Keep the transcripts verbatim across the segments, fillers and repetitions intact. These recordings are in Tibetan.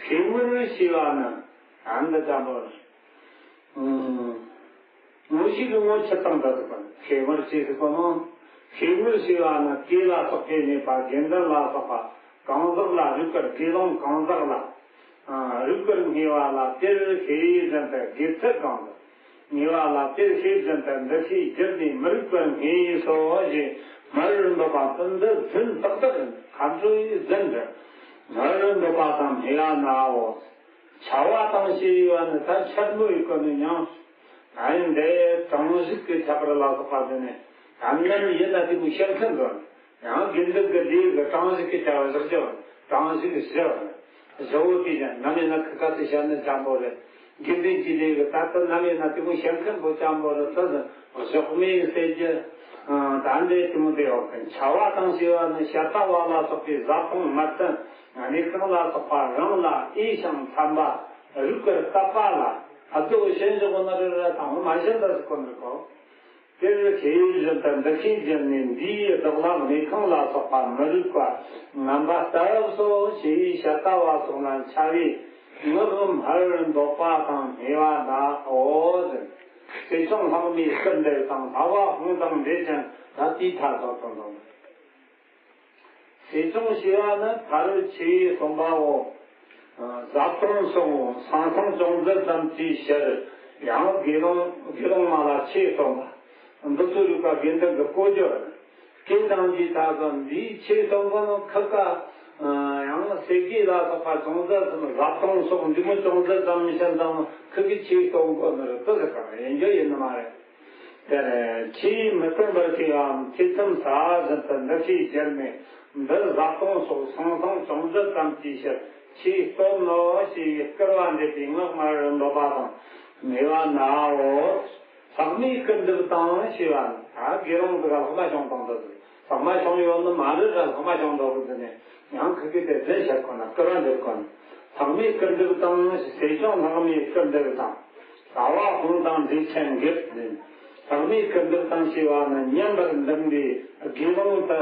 ཤེས་ངོར་ཞེས་པ་ནི་ཨ་འདི་ལྟ་བུ། ངོ་ཤེས་ཀྱི་ངོ་ཆད་དང་འདྲ་ཟེར་བ་ནི་ཤེས་ངོར་ཞེས་ཟེར་བ་ནི། ཤེས་ངོར་ཞེས་པ་ནི་སྐྱེས་ལ་སོགས་པའི་གནས་པ། དགེ་འདུན་ལ་སོགས་པ་གང་ཟག་ལ། རིགས་དཀར་དགེ་སློང་གང་ཟག་ལ། རིགས་དཀར་ངེས་པ་ལ། དེར་ཤེས་བཞིན་དུ་དགེ་ཚུལ་གང་ཟག་ངེས་པ་ལ། དེར་ཤེས་བཞིན་དུ་འདུ་ཤེས་བསྒྱུར་ནས་མི་རིགས་པར་ངེས་སོ་ཞེས་སྨྲ་བར་འདོད་པ་དེ་འདི་རྫུན་ཏག་ཏག་ཡིན། ཁ་འཕྲོ་ཡི་རྫུན་རེད། སྨྲ་བར་འདོད་པ་དང་སྨྲས་པ་ནའོ། འཆལ་བ་དང་ཞེས་པ་ནི་ད་འཆལ་མོ་ཡི་སྐོར་ནས་མྱང་། ཨ་ནི་འདི་གྲངས་གཞུག་གི་ཁྱད་པར་ལ་སོགས་པ་འདི་ནི་ད་ནམ་ཡིན་ན་དེ་མོ་བཤད་མཁན་འདུག་ཡང་དགེ་འདུན་གྱི་ལས་ཀྱི་གྲངས་གཞུག་གི་ཁྱད་པར་བཞག་རྒྱུ་བ། གྲངས་གཞུག་གི་བཞི་བ་ནི་བཞི་བོ་དེ་ཀྱང་ནམ་ཡིན་ན་ཁི་ཁ་དེ་བཤད་ནི་འཇམ་པོ་རེད། དགེ་འདུན་གྱི་ལས་ཀྱི་ད་ལྟ་ནམ་ཡིན་ན་དེ་མོ་བཤད་མཁན་པོ་འཇམ་པོ་རེད། ད་གཞོགས་མེད་ཟེར་རྒྱུ། ད་འདྲའི་དེ་མོ་དེ་འོག་གི་འཆལ་བ་དང་ཞེས་པ་ནི་ཤ་སྟག་པ་ལ་སོགས་པའི་བཟའ་བཏུང་མ་བསྟེན་གནས་ཁང་ལ་སོགས་པ་རང་ལ་འོས་ཤིང་འཚམ་པ། རིགས་པར་དད་པ་ལ་ཨ་ཙོ་ཞེན་ཞོག་གོ་ནི་རེ་རེ་དང་མ་ཞེན་ད་ཟེར་གོ་ནི་གོ། དེར་ཤེས་བཞིན་དུ་འདུ་ཤེས་བསྒྱུར་ནས་འདིའི་བདག་ལ་གནས་ཁང་ལ་སོགས་པ་མི་རིགས་པ་ངན་པ་ལྟ་བུ་སོ་ཞེས་ཤ་སྟག་པ་སོགས་ལ་འཆལ་བའི་ངག་སྨྲ་བར་འདོད་པ་དང་སྨྲས་པ་ནའོ་ཟེར། ཟས་སྐྱོང་ལྷག་མའི་སྐུར་འདེབས་དང་། ལྷ་བ་ཧཱུྃ་དང་འདྲེས་ཅན། ད་དེའི་མཐའ་དག་ཏུ་འདོན། ཟས་སྐྱོང་ཞེས་པ་ནི་ཕ་རོལ་ཆེ་བས་གསུངས་པའོ། བཟའ་བཏུང་སོགས་ཟང་ཟིང་ཅུང་ཟད་ཙམ་གྱི་ཕྱིར། ཡང་དགེ་སློང་དགེ་སློང་མ་ལ་ཆོས་སྟོན་པ། འདི་ཚོའི་རིགས་པ་དགེ་འདུན་གྱི་སྤོ་སྒྱུར། སྐད་གདངས་ཀྱི་མཐའ་སོགས་འདིའི་ཆོས་སྟོན་པ་ནི་ཁི་ཀ་ཡང་ཟས་གོས་ལ་སོགས་པ་ཅུང་ཟད་ཙམ། བཟའ་བཏུང་སོགས་འདི་མོ་ཅུང་ཟད་ཙམ་མི་ཤེས་དང་ཁི་ཀའི་ཆོས་སྟོན་དགོས་ནི་རེད། དེ་ཟེར་གང་ཡིན་རྒྱུ་ཡིན་ནི་མ་རེད། དེར་ཆོས་མི་སྟོན་པར་ཐོས་པའམ་ཐོས་མཚམས་ཟ་བ་བཞིན་དུ་འདུ་ཤེས་བསྒྱུར་ནས། འདི་བཟའ་བཏུང་སོགས་ཟང་ཟིང་ཅུང་ཟད་ཙམ་གྱི་ཕྱིར་ཆོས་སྟོན་ནོ་ཞེས་སྐུར་བ་འདེབས་པའི་ངག་སྨྲ་བར་འདོད་པ་དང་སྨྲས་པ་ནའོ། ལྷག་མའི་སྐུར་འདེབས་དང་ཞེས་པ་ནི། ད་དགེ་སློང་འདི་ག་ལྷག་མ་བྱུང་དང་འདོད། ལྷག་མ་བྱུང་ཡོད་ནི་མ་རེད་ར། ལྷག་མ་བྱུང་འདོད་པ་འདི་ནས་ཡང་ཁི་ཀའི་དེ་རྫུན་བཤད་དགོས་ན་སྐུར་བ་འདེབས་དགོས་ན། ལྷག་མའི་སྐུར་འདེབས་དང་ཟས་སྐྱོང་ལྷག་མའི་སྐུར་འདེབས་དང་། ལྷ་བ་ཧཱུྃ་དང་འདྲེས་ཆེན་འགེབས་ནས། ལྷག་མའི་སྐུར་འདེབས་དང་ཞེས་པ་ནི་མཉམ་པར་འདུམ་པའི་དགེ་སློང་དེ།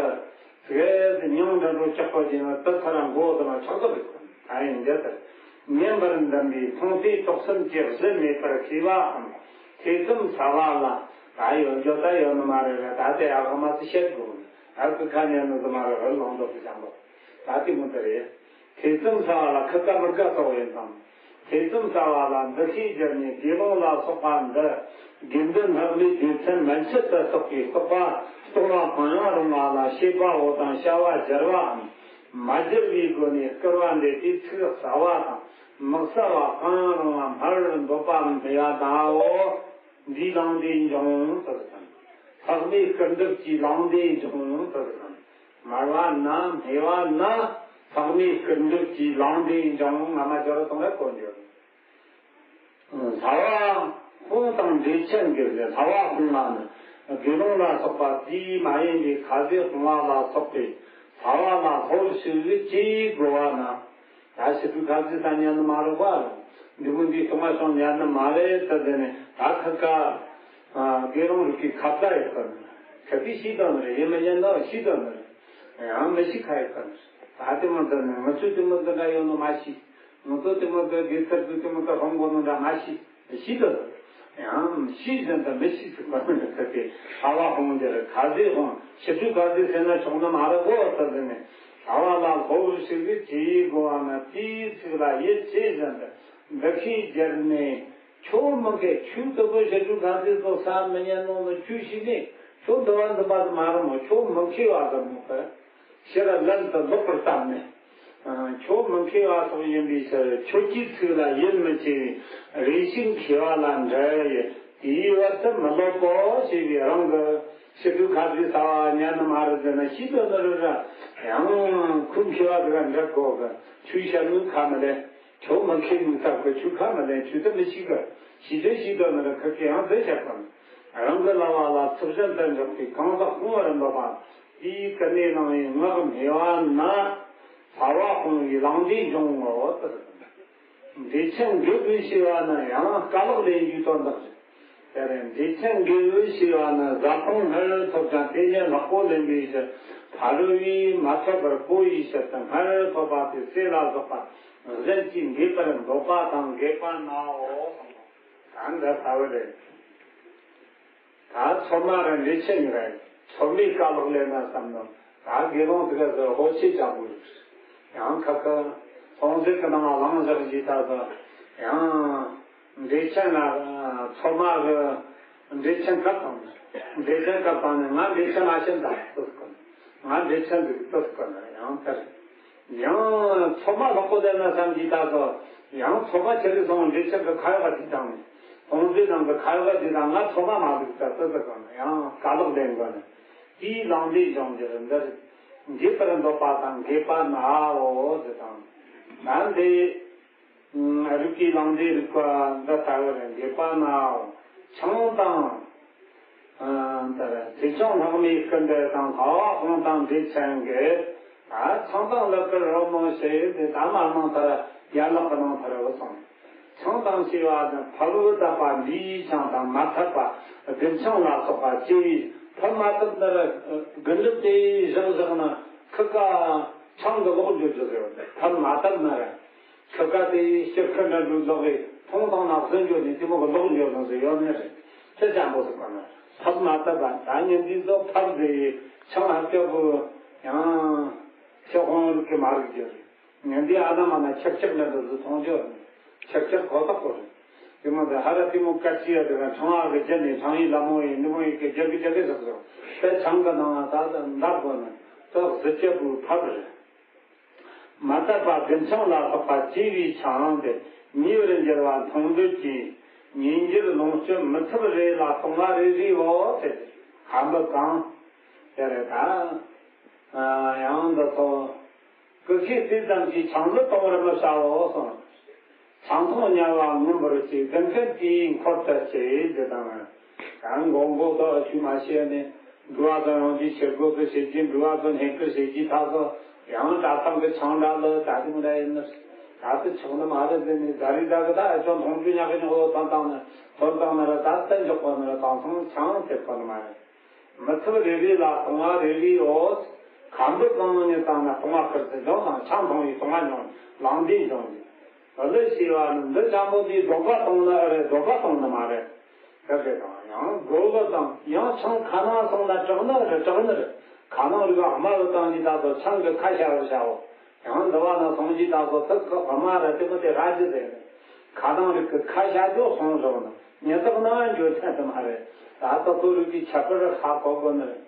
དེ་མྱིང་འདྲ་འགྲོ་ཆགས་པ་ཅན་ལ་དེ་ཚོ་ར་མགོ་དེ་ལ་ཆགས་སྡང་རེད། ད་ཡིན་འདི་ལྟར་མཉམ་པར་འདུམ་པའི་མཐོང་ཐོས་དོགས་ཟོན་གྱི་གཞི་མེད་པར་ཤེས་པའམ། ཐོས་མཚམས་ཟ་བ་ལ་ད་ཡོད་རྒྱུ་ད་ཡོད་ནི་མ་རེད་ར། ད་དེ་ཨ་ཁ་མ་ཚོ་བཤད་དགོས། ཨ་ཁུ་ཁ་ཉན་ནི་དེ་མ་རེད་ར། ལོང་འདོགས་ཀྱི་བྱང་བ་ད་དེ་མོ་དེ་རེད། ཐོས་མཚམས་ཟ་བ་ལ་ཁི་ཀ་མི་དགའ་སོགས་ཡིན་ཙང་། ཐོས་མཚམས་ཟ་བ་ལ་འདུ་ཤེས་བསྒྱུར་ནས་དགེ་སློང་ལ་སོགས་པ་འདི་དགེ་འདུན་ལྷག་མའི་སྡེ་ཚན་མན་ཆད་དུ་གཏོགས་པའི་རྟོག་པ་རྟོགས་པ་གང་ཡང་རུང་བ་ལ་བྱེད་པའོ་དང་བྱ་བ་སྦྱར་བའམ་མ་སྦྱར་བའི་སྒོ་ནས་སྐུར་བ་འདེབས་ཏེ་ཚིག་ཟ་བ་དང་མི་ཟ་བ་གང་ཡང་རུང་བ་སྨྲ་བར་འདོད་པའམ་སྨྲས་པ་ནའོ། འདིས་ལང་དེ་འབྱུང་དུ་ཟེར་དང་། ལྷག་མའི་སྐུར་འདེབས་ཀྱིས་ལང་དེ་འབྱུང་དུ་ཟེར་དང་། སྨྲ་བ་ན་སྨྲས་པ་ན། ལྷག་མའི་སྐུར་འདེབས་ཀྱིས་ལང་དེ་འབྱུང་། སྔ་མ་སྦྱོར་བ་གཏོང་བའི་སྐོར་འགྱུར། ལྷ་བ་ཧཱུྃ་དང་འདྲེས་ཆེན་གྱི་ལྷ་བ་ཧཱུྃ་ལ་ནི་དགེ་སློང་ལ་སོགས་པ་དེས་མ་ཡིན་པའི་ཁ་ཟས་སྤོང་བ་ལ་སོགས་པའི་ལྷ་བ་ལ་སློབ་ཞུགས་ཅེས་བསྒོ་བ་ན། ད་ཕྱི་དྲོའི་ཁ་ཟས་ཟ་ཉན་ནི་མ་རེད་པ། འདི་མོ་འདི་གཏོང་བ་སོང་ཉན་ནི་མ་རེད་ད། དེ་ནས་ད་ཁ་ཁ་དགེ་སློང་རིགས་ཀྱི་ཁ་ཚ་ཡོད་ག་ནི། ཁ་ཚིག་ཤེས་དོན་ནི་རེད། ཡིན་མ་ཡིན་ནོ་ཤེས་དོན་ནི་རེད། ཡང་མི་ཤེས་ཁ་ཡོད་ག་ནི། ད་དེ་མོ་འདི་ནི་ང་ཚོས་དེ་མོ་འདི་འདྲ་ཡོད་ནོ་མ་ཤེས། ང་ཚོ་དེ་མོ་འདི་དགེ་ཚར་དུ་དེ་མོ་འདི་ཧོང་གོ་ནོ་འདྲ་མ་ཤེས། ཤེས་དོན་ཡང་ཤེས་བཞིན་དུ་མི་ཤེས་ཟེར་བ་མིན་ཟེར་ཏེ། ལྷ་བ་ཧཱུྃ་འདིར་ཁ་ཟས་ཧཱུྃ་ཕྱི་དྲོའི་ཁ་ཟས་ཟེར་ན་ཆོག་ནི་མ་རེད་གོ་ཟེར་ཟེར་ནས། ལྷ་བ་ལ་སློབ་ཞུགས་ཅེས་བསྒོ་བ་ན་དེའི་ཚིག་ལ་ཡིད་ཆེས་བཞིན་དུ་འདུ་ཤེས་བསྒྱུར་ནས། ཁྱོད་མི་མཁས། ཁྱོད་དེ་པོ་ཕྱི་དྲོའི་ཁ་ཟས་ཚོ་ཟ་མི་ཉན་ནོ་ལ་ཁྱོད་ཤེས་ནས་ཁྱོད་འདི་བ་འཛིན་པ་དེ་མ་རེད་མོ། ཁྱོད་མི་མཁས་བ་དེ་མོ་གི། ཕྱིར་ལན་དུ་ལོག་པར་བསམས་ནས། ཁྱོད་མི་མཁས་པ་སོགས་ཡིན་པའི་ཕྱིར། ཁྱོད་ཀྱི་ཚིག་ལ་ཡིད་མི་ཆེས་པའི་རེ་ཞིག་མཁས་པ་ལ་འདྲ་ཡི། དེའི་བར་དུ་མི་སློབ་པོ་ཞེས་པའི་རང་གི་ཕྱི་དྲོའི་ཁ་ཟས་ཟ་བ་ཉན་ནི་མ་རེད་ཟེར་ན་ཤེས་དོན་ནི་རེད་ར། ཡང་ཁོ་མཁས་པ་དེ་ག་འདྲ་གོ་གི། ཁྱོད་ཤར་ནུས་ཁ་མི་ལེན། ཁྱོད་མི་མཁས་ནུས་ཐབས་གི། ཁྱོད་ཁ་མི་ལེན། ཁྱོད་དེ་མི་ཤེས་གི། ཤེས་དོན་ཤེས་དོན་ནི་རེད། ཁི་ཁི་ཡང་དེ་བཤད་གམ། རང་གི་ལ་བ་ལ་ཚུལ་བཞིན་དུ་འཇོག་པའི་གང་ཟག་སྤོང་བར་འདོད་པ། དེའི་ཀུན་ནས་བསླངས་པའི་ངག་སྨྲས་པ་ན། ལྷ་བ་ཧཱུྃ་ཡིས་ལང་དེ་འབྱུང་ངོ་། དེ་ཟེར། འདྲེས་ཆེན་འགེབས་པའི་ཞེས་པ་ནི་ཡང་རྐང་ལག་ལེན་རྒྱུའི་དོན་དག་རེད། འབྲས་ཆན་དགེ་བའི་ཞེས་པ་ནི་བཟའ་བཏུང་སྔར་ཐོབ་ཀྱང་དེ་ཉིད་ལྷག་པོ་ལེན་པའི་ཕྱིར་ཕ་རོལ་པོས་མ་ཐོབ་པར་གོ་བའི་ཕྱིར་དུ་སྔར་ཐོབ་པ་དེ་ཟས་ལ་སོགས་པ་གཞན་གྱིས་འདེབས་པར་འདོད་པ་དང་འགེགས་པ་ནའོ། ད་འདི་ལྟ་བུ་རེད། ད་ཚོད་མ་ར་འབྲས་ཆན་གཉིས་ཀ་ཚོད་མའི་བཀའ་ལོག་ལེན་ན་བསམ་ནོ། ད་དགེ་སློང་དེ་ག་ཟེར་ཧོ་ཆེ་ཅག་པོ་ཡང་ཁ་ཁ་ཚོང་ཟས་ཀྱི་ནང་ལ་ལངས་བཞག་ཅིག་ད་ཟེར་ཡང་འབྲས་ཆན་ལ་ཚོད་མ་གི་འབྲས་ཆན་བཀབ་བཏང་ནས་འབྲས་ཆན་བཀབ་བཏང་ནས་ང་འབྲས་ཆན་མ་ཤེས་ད་ཟེར་གོ་ང་འབྲས་ཆན་འདུག་ཟེར་གོ་ཡང་དེར། ཡང་ཚོད་མ་ལོག་པོ་ལེན་ན་བསམ་གྱི་ད་ཚོ། ཡང་ཚོད་མ་ཁྱེར་རེ་སོང་འབྲས་ཆན་གྱི་ཁ་ཡོག་ག་དེ་དང་ནི། གཏོང་རྫས་ནང་གི་ཁ་ཡོག་ག་དེ་དང་ང་ཚོད་མ་མ་འདུག་ད་ཙི་ཙི་གང་ཡང་བཀའ་ལོག་ལེན་དགོས་ནི། དེའི་ལང་དེ་སྦྱོང་རྒྱུར་འདིར། འགེབས་པར་འདོད་པ་དང་འགེགས་པ་ནའོ་ཟེར་དང་། ན་འདི། རིགས་ཀྱི་ལང་དེ་རིགས་པ་འདི་ལྟ་བུར་འགེགས་པ་ནའོ། ཆང་དང་། ཨ། ད་རེས་ཚེ་ཆུང་ལྷག་མའི་སྐུ་འདྲ་དང་ལྷ་བ་ཧོང་དང་འབྲས་ཆན་གྱི། ཨ། ཆང་དང་ལག་ཁར་རོལ་མོ་ཞེས་དེ་ད་མ་མང་ཐར་ཡན་ལག་གི་ནང་ཐར་བུད་སོང་། ཆང་དང་ཞེས་པ་ནི་ཕབ་བུ་བཏབ་པ་འདིའི་ཆང་དང་མ་ཐབ་པ་རྒུན་ཆང་ལ་སོགས་པ་ཅེས་ཕབ་མ་ཐབ་ནི་ར་རྒུན་འབྲུམ་དེ་བཞག་བཞག་ན་ཁུ་ཀ་ཆང་གི་ལོག་འགྱོ་རྒྱུ་ཟེར་བ་ཕབ་མ་ཐབ་ན་ར། ཁུ་ཀ་དེ་ཡི་ཕྱིར་ཁུ་འདྲ་འགྲོ་ལོག་གི་ཐོང་ཐང་ན་ཟིན་འགྱོ་ནས་དེ་མོ་གི་ལོག་འགྱོ་ནོ་ཟེར་ཡོད་ནི་རེད། ཁྱི་ཅན་པོ་ཟེར་གོ་ན་ཕབ་མ་ཐབ་པ་ད་ཉིན་འདི་ཚོ་ཕབ་ཟེར་ཡི་ཆང་ཧ་སྐྱོ་པོ་ཡང་ཁྱི་ཧོང་རིགས་ཀྱི་མ་རིག་རྒྱུ་རེད། ཉིན་འདི་ཨ་ན་མ་ན་ཆག་ཆག་འདྲ་འདྲ་ཟིག་མཐོང་རྒྱུ་རེད། ཆག་ཆག་ཁོ་ཐག་པོ་རེད། དེ་མོ་དེ་ཧ་ར་དེ་མོ་སྐད་ཅིག་ཡ་དེ་ག་ཁྲང་ཨ་གི་རྒྱ་ནས་ཁྲང་ཡི་ལ་མོ་ཡི་འདི་མོ་ཡི་གི་རྒྱ་གི་རྒྱ་གི་ཟེར་ཟེར་དཔེ་ཆང་གི་ནང་ད་ད་འདག་དགོས་ནི་ད་གཟི་སྐྱ་པོའི་ཕབ་རེད། མ་དད་པ་རྒུན་ཆང་ལ་སོགས་པ་བཅས་པའི་ཆང་དེ་ཉེ་བར་འགྱུར་བ་མཐོང་འདོད་ཀྱིས་ཉེ་འགྱུར་ལོངས་སྤྱོད་མི་ཐུབ་རེ་ལ་གཏོང་བ་རེ་རེའོ་ཟེར། ཁམ་བུ་གང་། དེ་རེད་ད། ཡང་འདི་ཚོ། ཀུ་ཤས་དེ་ཙམ་གྱིས་ཆང་ལུད་གཏོང་བར་མི་བྱའོ་གསུངས། ཆང་འཐུང་དམྱལ་བ་མངོན་པར་སྐྱེ། སྡུག་ཀུན་དེའི་འཁོར་དུ་སྐྱེ་ཟེར་དང་། ཡང་མགོ་མགོ་ཏོ་ཆུ་མ་ཤེས་ནས་འགྲོ་བ་དང་ཡོང་རྒྱུ་ཆེ་དགོས་སུ་བྱེད་ཀྱི་འགྲོ་བ་དང་སྙེག་པར་བྱེད་ཀྱི་ཐག་སོ། ཡང་གྲྭ་ཚང་གི་ཆང་འདྲ་ལ་ད་དུང་འདྲ་ཡིན་ནི། ད་དུ་ཆོག་ནི་མ་རེད་ཟེར་ནས་ཟ་རི་ཟ་གི་ད་ཨ་ཅོ་མཐོང་རྒྱུ་ཉག་གི་ཉོག་ལོ་ཐོན་བཏང་ནི་ཐོན་བཏང་ནི་ར་ད་ལྟ་འཇོག་པ་ནི་ར་དེང་སང་ཆང་ཟེར་གོ་ནི་མ་རེད། མི་ཐུབ་རེ་རེ་ལ་གཏོང་བ་རེ་རེའོ། ཁམ་བུ་གང་ཉིད་དང་ན་གཏོང་བ་ཁུར་ཚེ་འཇོང་དང་ཆང་འཐུང་བའི་གཏོང་བ་མྱོང་ལང་དེ་འཇོང་གི། ཨ་ལེ་ཞེས་པ་ནི་འདི་ཆང་པོ་འདིའི་སྡོམ་པ་གཏོང་ནི་ཨ་རེ་སྡོམ་པ་གཏོང་ནི་མ་རེད། ག་རེ་དང་ཡང་དགོས་པ་དང་ཡང་ཆང་ཁ་ནང་སོང་ན་དྲག་ནི་ཨ་རེ་དྲག་ནི་རེད། ཁ་ནང་རིག་པ་དམའ་བ་དང་གི་ད་དོ་ཆང་གི་ཁ་བྱ་བར་བྱའོ། ཡང་འདི་བ་ན་སོང་གི་ད་དོ་ཐུག་ཁ་བ་མ་རེད་དེ་མི་དེ་ར་ཅི་ཟེར་ནི། ཁ་ནང་རིག་གི་ཁ་བྱ་རྒྱོ་སོང་རོགས་ནི། ཉེ་ཐག་ན་འགྱོ་ཐབས་དུ་མ་རེད། ད་ལྟ་ཁོ་རིག་གི་ཁྱད་པར་ཧ་གོ་དགོས་ནི་རེད།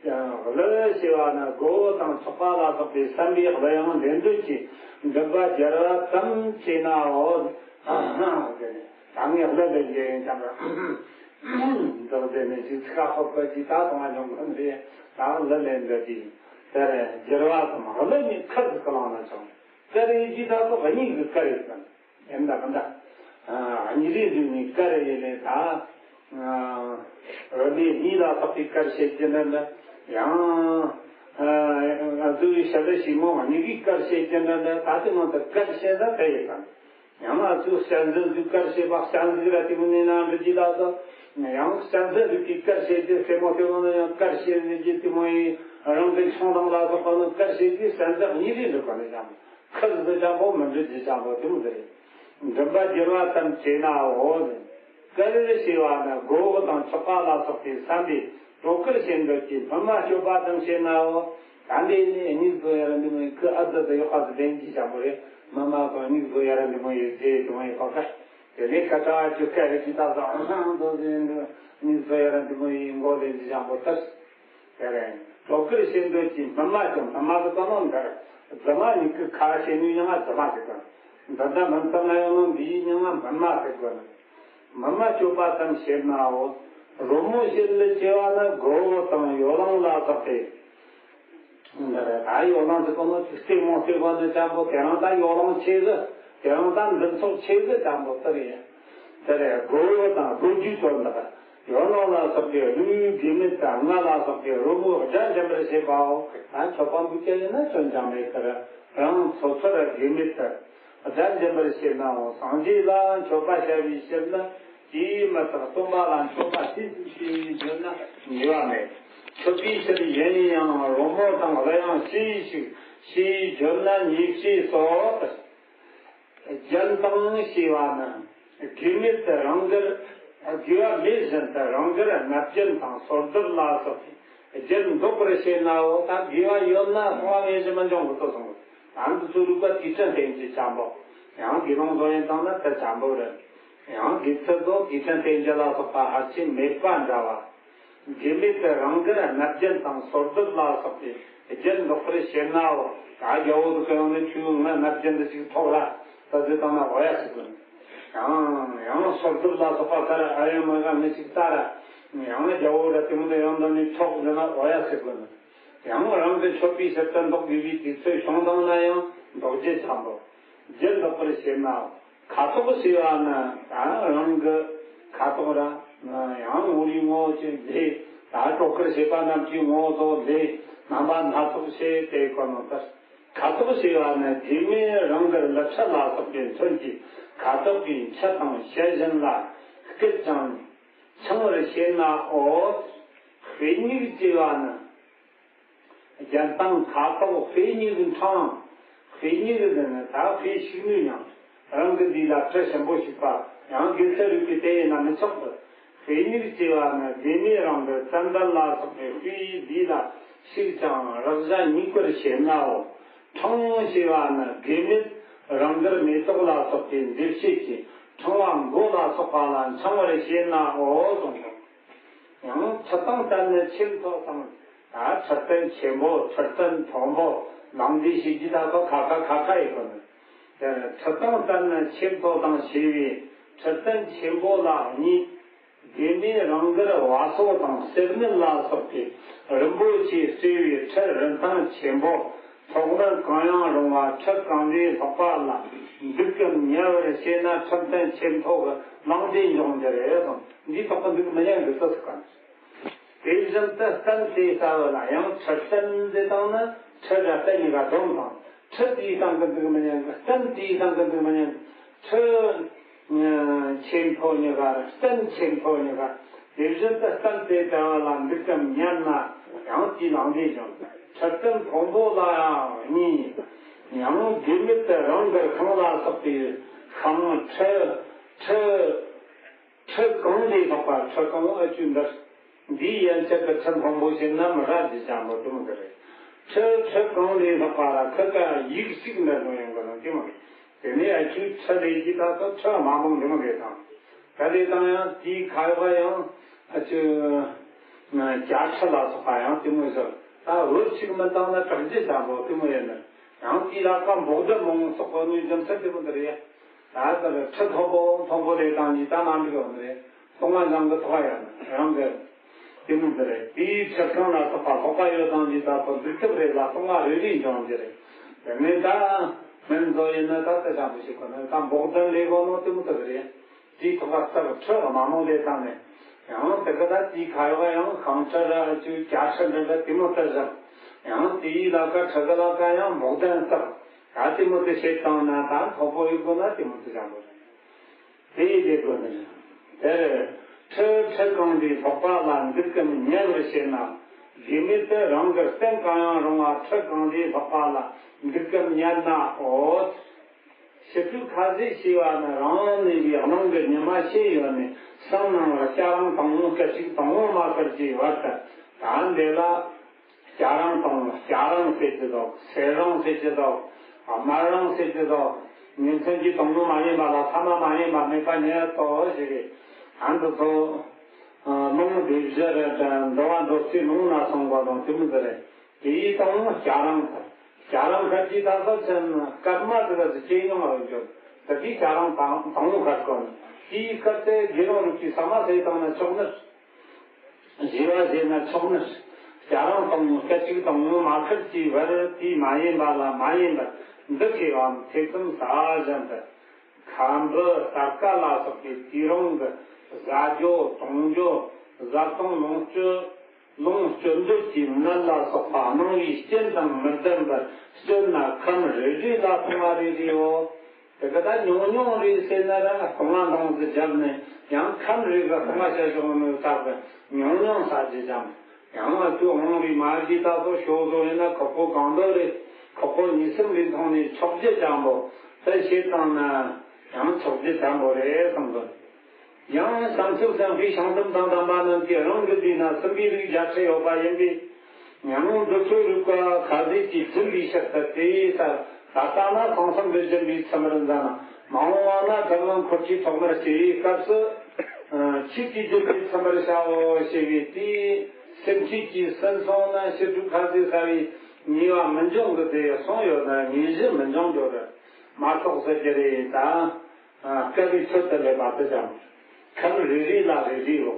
ཀླུ་ཞེས་པ་ནི་མགོ་བོ་དང་ཚོགས་པ་ལ་སོགས་པའི་བསམ་པའི་གླུ་དབྱངས་ལེན་འདོད་ཀྱི་མགྲིན་པ་སྦྱར་བ་ཙམ་བྱས་ནའོ། ད་ངས་གླུ་ལེན་རྒྱུ་ཡིན་ཙང་། འདི་ལ་བརྟེན་ནས་ཅི་ཚིག་ཁ་ཧོབ་པ་ཅི་ད་གཏོང་བ་འཇོག་མཁན་རེད། ད་གླུ་ལེན་འདོད་ཀྱི་དེ་རེད། སྦྱར་བ་ཙམ་གླུ་ནི་ཁུར་ཟིག་གི་ལང་ན་ཆོག་ཀ་རེ་ཡི་ཅི་ད་སོགས་གཉིས་ཀྱི་ཀ་རེ་ཡིན་ཙང་། ཡིན་ད་མིན་ད། ཨ་གཉིས་རེ་འདུག་ནི་ཀ་རེ་ཡིན་ནི་ད། ཨ་འོ་ནི་གཉིས་ལ་སོགས་པའི་ཀར་བྱེད་ཀྱི་འདྲ་འདྲ། ཡང་ཨ་ང་ཚོའི་ཞབས་ལ་ཞིག་མོ་གཉིས་ཀྱི་ཀར་བྱེད་ཀྱི་འདྲ་འདྲ། ད་དེ་མོ་ད་ཀར་བྱེད་ད་དེ་ཡིན་ད། ཡང་ང་ཚོའི་གཅན་གཟན་ཚོའི་ཀར་བྱེད་པ་གཅན་གཟིག་ར་དེ་མོ་ནི་ན་འདྲ་ཅི་ད་ད། ཡང་གཅན་གཟན་རིགས་ཀྱི་ཀར་བྱེད་ཀྱི་སེ་མོ་དེ་མོ་ན་ཡང་ཀར་བྱེད་ནི་ཅི་དེ་མོ་ཡིན། རང་གི་ཆུང་རང་ལ་སོགས་པ་ནི་ཀར་བྱེད་ཀྱི་གཅན་གཟན་གཉིས་རེ་འདུག་ག་ནི་ཀྱང་། ཁུ་ཟི་ཅང་པོ་མི་འབྲི་ཅི་ཅང་པོ་དེ་མོ་ཟེར། མགྲིན་པ་སྦྱར་བ་ཙམ་བྱས་ནའོ། ཀ་རེ་ཞེས་པ་ནི་མགོ་བོ་དང་ཕྱོགས་པ་ལ་སོགས་པའི་བསམ་པས་དོ་ཁུར་བྱེད་འདོད་ཀྱི་སྨིན་མ་སྤྱོད་པ་ཙམ་བྱས་ནའོ། ད་འདི་ནི་སྙིགས་བཟོ་ཡ་ར་འདི་མོ་ཡི་ཁུ་ཨ་ཙི་ཙི་ཡོག་ཁ་ཙི་ལྡན་ཅི་ཅང་པོ་རེད། སྨིན་མ་དང་སྙིགས་བཟོ་ཡ་ར་འདི་མོ་ཡི་རྗེས་དེ་མོ་ཡི་ཁོ་ཁ། དེ་ནས་ཁ་ཁྲ་ཅུ་ཁ་རེ་ཅི་ད་ཟ་ཨང་ཧང་དོ་ཟེར་འདི་སྙིགས་བཟོ་ཡ་ར་འདི་མོ་ཡི་མགོ་ལྡན་ཅི་ཅང་པོ་ལྟར། དེ་རེད། དོ་ཁུར་བྱེད་འདོད་ཀྱི་སྨིན་མ་ཀྱང་སྨིན་མ་ཟེར་གོ་ནོ་འདིར། རྫུན་མ་ཉིད་ཀྱི་ཁ་བྱེད་ནུས་ཡང་རྫུན་མ་ཟེར་གོ། འདི་འདྲ་མིན་ཙམ་ན་ཡང་ནོ་འདིའི་མིང་ང་སྨིན་མ་ཟེར་གོ་ནི། སྨིན་མ་སྤྱོད་པ་ཙམ་བྱེད་ནའོ། རོལ་མོ་བྱེད་ལ་བྱེད་པ་ནི་སྒོར་མོ་དང་ཡོ་ལང་ལ་སོགས་ཏེ། འདི་རེད། ད་ཡོ་ལང་ཟེར་གོ་ནོ་ཅིག་རྩེད་མོ་རྩེ་བ་འདི་ཅང་པོ་དེ་རང་ད་ཡོ་ལང་ཆེ་གི། དེ་རང་ད་འདི་ཚོགས་ཆེ་གི་ཅང་པོ་དེ་རེད། དེ་རེད། སྒོར་མོ་དང་སྒོར་རྒྱུ་ཚོ་འདི། ཡོ་ལང་ལ་སོགས་པའི་གླུའི་དགེ་མེད་དང་རྔ་ལ་སོགས་པའི་རོལ་མོའི་སྒྲ་འབྱིན་པར་བྱེད་པའོ། ད་མཆོད་པ་འབུལ་རྒྱུ་ཡིན་ན་སྐྱོན་ཅང་མེད་ཀི་ར། རང་སོ་སོར་དགེ་མེད་དུ་སྒྲ་འབྱིན་པར་བྱེད་ནའང་སངས་རྒྱས་ལ་མཆོད་པ་བྱ་བའི་ཕྱིར་ན་ དེས་མི་རྟག་སྟོན་པ་ལ་མཆོད་པ་ཅི་ཞིག་ཞེས་བརྗོད་ན་ཉེས་པ་མེད། མཆོད་པའི་ཕྱིར་གཞན་ཡང་རོལ་མོ་དང་གླུ་དབྱངས་ཅི་ཞིག་ཞེས་བརྗོད་ན་ཉེས་བྱས་སོ། རྒྱན་དང་ཞེས་པ་ནི་དགོས་མེད་དུ་རང་དགར། དགོས་པ་མེད་བཞིན་དུ་རང་དགར་སྨད་རྒྱན་དང་སོར་གདུབ་ལ་སོགས་པའི་རྒྱན་འདོགས་པར་བྱེད་ནའོ། ད་དགོས་པ་ཡོད་ན་སོང་བ་ངེས་ཀྱི་མི་འབྱུང་གི་ལྟོས་སོང་། ཨ་འདི་ཚོ་རིག་པ་དེའི་དྲིན་བརྟེན་གྱི་བྱམས་པོ། ཡང་དགེ་སློང་ཚོ་ཡིན་དང་ན་དེ་བྱམས་པོ་རེད། ཡང་དགེ་ཚུལ་ཚོ་དེའི་དྲིན་བརྟེན་གྱི་ལ་སོགས་པ་ཕལ་ཆེར་མེད་པ་འདྲ་བ། དགོས་མེད་དུ་རང་དགར་སྨད་རྒྱན་དང་སོར་གདུབ་ལ་སོགས་པའི་རྒྱན་འདོགས་པར་བྱེད་ནའོ། ད་རྒྱལ་པོ་དེ་ག་ཡོང་ནས་ཁྱོས་ང་སྨད་རྒྱན་འདི་ཅིག་ཐོགས་ར་ད་ཟེར་བཏང་ན་འོ་ཡ་ཟེར་དགོས། ཡང་ཡང་སོར་གདུབ་ལ་སོགས་པ་ཁར་ཨ་ཡོད་མ་ག་ངས་ཅིག་ལྟ་ར། ཡང་རྒྱལ་པོ་ར་དེ་མོ་དེ་ཡང་འདི་ནས་ཐོགས་ཟེར་ན་འོ་ཡ་ཟེར་དགོས། ཡང་རང་གི་མཆོད་པའི་ཕྱིར་དུ་འདོགས་དགོས་པའི་དུས་ཚོད་བྱུང་བཏང་ན་ཡང་འདོགས་རྒྱུ་བྱམས་པོ། རྒྱན་འདོགས་པར་བྱེད་ན། ཁ་དོག་ཞེས་པ་ནི་ད་རང་གི་ཁ་དོག་ར། ཡང་ངོ་རིས་ངོ་ཅིག་ལས། ད་གྲོགས་ཁར་བྱེད་པ་རྣམས་ཀྱི་ངོ་བོ་ལས་རྣམ་པ་སྣ་ཚོགས་བྱེད་དེ་གོ་ནོ་ལྟར། ཁ་དོག་ཞེས་པ་ནི་དགོས་མེད་རང་དགར་ལི་ཁྲི་ལ་སོགས་པའི་མཚོན་གྱི་ཁ་དོག་གི་མཆུ་དང་ཞལ་བཞིན་ལ་སྐུད་ཅིང་འཆིང་བར་བྱེད་ནའོ། དཔེ་སྙིགས་ཅེས་པ་ནི། རྒྱན་དང་ཁ་དོག་དཔེ་སྙིགས་འཕྲང་། དཔེ་སྙིགས་ནི་ད་དཔེ་ཞིག་ནུས་ཀྱང་རང་གི་འདི་ལ་དྲི་ཞིམ་པོ་ཞིག་པ། ཡང་དགེ་ཚུལ་རིག་པའི་དེ་ཡིན་ན་མི་ཆོག་གི། དཔེ་སྙིགས་ཅེས་པ་ནི་དགོས་མེད་རང་གི་ཙན་དན་ལ་སོགས་པའི་དཔེའི་འདི་ལ་ཞིག་ཀྱང་རེག་བྱ་སྙིགས་པར་བྱེད་ནའོ། འཕྲང་ཞེས་པ་ནི་དགོས་མེད་རང་དགར་མེ་ཏོག་ལ་སོགས་པའི་འདེབས་བྱེད་ཀྱི་འཕྲང་བ་མགོ་ལ་སོགས་པ་ལ་འཆིང་བར་བྱེད་ནའོ་གསུངས་སོ། ཡང་ཁྲི་དང་བསྟན་ནི་ཆེ་མཐོ་དང་། ད་ཁྲི་སྟན་ཆེན་པོ་ཁྲི་སྟན་མཐོན་པོ་ལང་འདི་ཞིག་གི་ད་ཁ་ཁ་ཁ་ཁ་ཡི་གོ་ནི། དེར་ཁྲི་དང་བསྟན་ནི་ཆེ་མཐོ་དང་ཞེས་པའི་ཁྲི་སྟན་ཆེན་པོ་ལ་གཉིས། དགོས་མེད་རང་དགར་བ་སོ་དང་གསེར་མིག་ལ་སོགས་པའི་རིན་པོ་ཆེས་གཙོས་པའི་ཁྲི་རིན་ཐང་ཆེན་པོ། ཐོག་མར་གང་ཡང་རུང་བ་ཁྲི་གང་ལས་ལྷག་པ་ལ་འདུག་གམ་ཉལ་བར་བྱས་ན་ཁྲི་སྟན་ཆེ་མཐོ་གི་ལང་འདི་འབྱུང་རྒྱུ་རེད་དང་འདིའི་ཐོག་གི་འདུག་མི་ཉན་གི་ལྟོས་སུ་གང་། དེ་བཞིན་དུ་སྟན་དེའི་རྩ་བ་ལ་ཡང་ཁྲི་སྟན་ཟེར་བཏང་ན་ཁྲི་ར་སྟན་གཉིས་ཀ་བསྡོམས་དང་ཁྲི་དེའི་སྟེང་གི་འདུག་མི་ཉན་གི་སྟན་དེའི་སྟེང་གི་འདུག་མི་ཉན་གི་ཁྲི། ཆེ་མཐོ་གཉིས་ཀ་སྟན་ཆེ་མཐོ་གཉིས་ཀ་དེ་བཞིན་དུ་སྟན་དེ་ལྟ་བུ་ལ་འདུག་གམ་ཉལ་ན་ཡང་དེའི་ལང་འདི་འབྱུང་། ཁྲི་སྟན་མཐོན་པོ་ལ་ཡང་གཉིས། ཡང་དགོས་མེད་དུ་རང་དགར་ཁང་ལ་སོགས་པའི་ཁང་ཁྲི་ཁྲི་ཁྲི་གང་ལས་ལྷག་པ་ཁྲི་གང་ཨ་ཅུ་འདིར། འདིའི་ཡན་ཆད་ཀྱི་ཁྲི་མཐོན་པོ་ཞེ་ན་མི་ར་ཇི་ཅང་པོ་དུ་མི་གི་རེད། ཁྲི་ཁྲི་གང་ལས་ལྷག་པ་ར་ཁི་ཀ་ཡིག་གཅིག་འདྲ་ནོ་ཡོང་གི་རང་དེ་མ་རེད། དེ་ནས་ཨ་ཁྱོད་ཁྲི་ལས་ཀྱི་ད་ལྟ་ཁྲི་མ་མང་དུ་མི་རེད་དང་། ད་ལས་དང་ཡང་དེའི་ཁ་ཡོག་ཡང་ཨ་ཁྱོད་བརྒྱ་ཁྲི་ལ་སོགས་པ་ཡང་དེ་མོ་ཟེར། ད་འུ་གཅིག་མི་བཏང་ན་གྲགས་ཇི་ཅང་པོ་དུ་མི་ཡོད་ནི། ཡང་དེའི་ལ་ཀ་འབོག་སྡེ་མང་སོགས་པ་ནུས་ཀྱང་ཚད་དེ་མོ་འདི་རེད། ད་ལྟར་ཁྲི་མཐོན་པོ་མཐོན་པོ་ལས་དང་ཉིས་ད་མ་འགྲིག་ཡོད་ནི་རེད། སྟོང་བ་བཟང་གི་ཐོག་ཡང་རང་གི་དེ་མོ་འདི་རེད། དེའི་ཁྲི་ཁང་ལ་སོགས་པ་ལྷག་པ་ཡོད་དང་ཉིས་ད་ཁོ་འདུག་ཐབས་རེད་ལ་སྟོང་བ་རེ་རེ་འབྱུང་རྒྱུ་རེད། དེ་ནས་ད་སྨན་བཟོ་ཡིན་ན་ད་ལྟ་བྱང་བུ་ཞིག་ཁོ་ན་ད་འབོག་ལྡན་ལས་གོ་ནོ་དེ་མོ་ཐུབ་རེད། དེའི་ཐོག་ལ་ལྟར་ཁྲི་མ་མོ་ལས་དང་ནས་ཡང་དེ་ག་ད་དེའི་ཁ་ཡོག་ཡང་ཤིང་ཁྲི་ར་ཅུ་བརྒྱ་ཁྲི་འདྲ་འདྲ་དེ་མོ་ལྟར་བཞག་ཡང་དེའི་ལ་ཀ་ཁྲི་ག་ལ་ཀ་ཡང་འབོག་ལྡན་བཏགས། ད་དེ་མོ་དེ་བྱེད་བཏང་ན་ད་མཐོ་པོ་ཡོད་དགོས་ན་དེ་མོ་དེ་བྱ་དགོས་རེད། དེ་ཡི་དེ་དགོས་ནི་རེད། དེར་ཁྲི་ཁྲི་གང་དེའི་ལྷག་པ་ལ་འདུག་གམ་ཉལ་བར་བྱེད་ན། དགོས་མེད་དུ་རང་གི་སྟན་གང་ཡང་རུང་བ་ཁྲི་གང་དེའི་ལྷག་པ་ལ་འདུག་གམ་ཉལ་ན་འོ། ཞི་ཁྲོའི་ཁ་ཟས་ཞེས་པ་ནི་རང་ནུས་པའི་གླིང་གི་ཉི་མ་ཕྱེད་ཡོལ་ནས་སང་ནངས་ལ་སྐྱ་རེངས་དང་པོ་སྐད་ཅིག་དང་པོ་མ་ཤར་གྱི་བར་དུ་ད་འདི་ལ། སྐྱ་རེངས་དང་སྐྱ་རེངས་ཟེར་གྱི་འདུག་སེར་རེངས་ཟེར་གྱི་འདུག་དམར་རེངས་ཟེར་གྱི་འདུག་ཉིན་མཚན་གྱི་དང་པོ་མ་ཡིན་པ་ལ་ཐ་མ་མ་ཡིན་པ་མེད་པ་ཉིད་ཏོ་ཞེས་རེད། ཨ་འདི་ཚོ་ལུང་སྡེ་བཞི་རེད། འདུལ་བ་མདོ་རྩིས་ལུང་ན་སོང་བ་དང་དེ་མོ་འདི་རེད། དེའི་དང་པོ་སྐྱ་རེངས་ཟེར། སྐྱ་རེངས་ཁར་གྱི་ད་ལྟ་ཚན་སྐར་མ་དེ་ག་ཚོད་སྐྱེ་མྱོང་བ་ཡོད་འགྱོ། ད་དེའི་སྐྱ་རེངས་དང་དང་པོ་ཁར་གོ་ནས་དེའི་སྐབས་དེ་དགེ་སློང་རིགས་ཀྱི་ཟ་མ་ཟོས་བཏང་ན་ཆོག་ནི། བཞེས་པ་བཞེས་ན་ཆོག་ནི། སྐྱ་རེངས་དང་སྐད་ཅིག་དང་པོ་མ་ཁར་གྱི་བར་དེ་མ་ཡིན་པ་ལ་མ་ཡིན་པ་འདི་སྐྱེ་བའམ་ཐེ་ཚོམ་ཟ་བཞིན་དུ། ཁམ་བུ་སྟར་ཀ་ལ་སོགས་པའི་དུས་རིང་གི་བཟའ་རྒྱུ་བཏུང་རྒྱུ་བཟའ་བཏུང་ལོངས་སྤྱོད། ལོངས་སྤྱོད་འདོད་ཀྱི་ནད་ལ་སོགས་པ་སྣང་བའི་རྐྱེན་དང་མི་ལྡན་པར་སྤྱོད་ན་ཁམས་རེ་རེ་ལ་ཐུན་མོང་རེ་རེའོ། དེ་ག་ད་ཉུང་ཉུང་རེད་ཟེར་ན་ར་སྟོང་བ་འདང་ཟིག་བརྒྱབ་ནས་ཡང་ཁམས་རེ་ག་སྟོང་བ་བྱ་ཞོག་ནི་ལྟ་བུ་ཉུང་ཉུང་ས་ཅི་ཅང་ཡང་ང་ཚོ་འོང་རེ་མ་གི་ད་ཚོ་ཞོག་ཚོ་ཡིན་ན་ཁོག་པོ་གང་འདོད་རེད། ཁོག་པོ་གཉིས་གསུམ་རེ་མཐོང་ནས་ཆོག་རྒྱུ་ཅང་པོ་དེ་བྱེད་བཏང་ན་ཡང་ཆོག་རྒྱུ་ཅང་པོ་རེད་བསམ་གི། ཡང་བྱང་ཆུབ་སེམས་དཔའི་བྱང་སེམས་དང་ལྡན་པ་རྣམས་ཀྱིས་རང་གི་དུས་ན་སེམས་དཔའི་རིགས་བརྒྱ་ཁྲི་ཡོད་པ་ཡིན་པས། ཡང་འདི་ཚོའི་རིགས་པ་ཁ་ཟས་ཀྱིས་བསྒྱིམས་པའི་ཕྱིར་དུ་དེའི་ས་ད་ལྟ་ན་ཚང་སེམས་ཀྱིས་བསྒྱིམས་པའི་ཚིམ་པར་མཛད་ན། མ་འོངས་པ་ན་དགྲ་བོ་འཁོར་གྱི་ཐོག་མར་སྐྱེ་བའི་སྐབས་སུ། ཆོས་ཀྱིས་བསྒྱིམས་པའི་ཚིམ་པར་བྱའོ་ཞེས་པའི་དེའི་སེམས་བསྐྱེད་ཀྱི་སེམས་སོང་ན་ཕྱི་དྲོའི་ཁ་ཟས་ཟ་བའི་ཉེས་པ་མི་འབྱུང་གི་དེ་སོང་ཡོད་ན་ཉེས་གཞི་མི་འབྱུང་འགྲོ་རེད། མ་གཏོགས་ཟེར་རྒྱུ་རེད་ད། སྐབས་རེ་ཚོད་དུ་སླེབས་པ་དེ་ཙམ། ཁམས་རེ་རེ་ལ་རེ་རེའོ།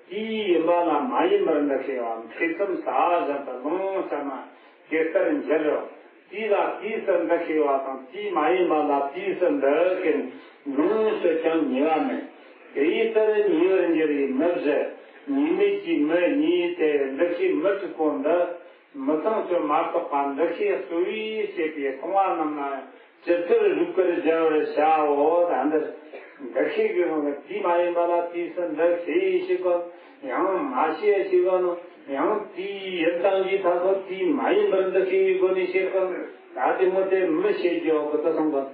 དེའི་ཡིན་པ་ལ་མ་ཡིན་པར་འདུ་ཤེས་པ་མཁས་བཙུན་ས་བཞིན་དུ་ལུང་ལྟར་ན་དེ་ལྟར་འགྱུར་རོ། དེ་ལ་དེའི་སར་འདུ་ཤེས་པ་དང་དེའི་མ་ཡིན་པ་ལ་དེའི་སར་འདུ་ཤེས་ལུང་ཞུ་ཀྱང་ཉེས་པ་མེད། དེ་ཡི་ལྟར་ཉེས་པར་འགྱུར་བའི་མི་བཞི། ཉེས་མེད་ཀྱི་མི་གཉིས་ཏེ་འདུ་ཤེས་མི་དྲུག་པོ་འདི། མི་ཚངས་སྤྱོད་མ་གཏོགས་པ་འདུ་ཤེས་གསོ་བའི་བྱེད་པའི་ལྟུང་བ་རྣམས་ལ་ཇི་ལྟར་རིགས་པར་སྦྱར་བར་བྱའོ། ད་འདིར་འདུ་ཤེས་ཀྱི་དབང་གིས་དེ་མ་ཡིན་པ་ལ་དེའི་སར་འདུ་ཤེས་ཞིག་གམ། ཡང་མ་ཤེས་ཞིག་གམ། ཡང་དེའི་ཡིན་སྟངས་ཀྱི་ཐ་ཚོ་དེ་མ་ཡིན་པར་འདུ་ཤེས་ཀྱི་སྒོ་ནས་ཤེས་གམ། ད་དེ་མོ་དེ་མི་ཤེས་ཀྱི་འོག་གི་དུ་སོང་གམ།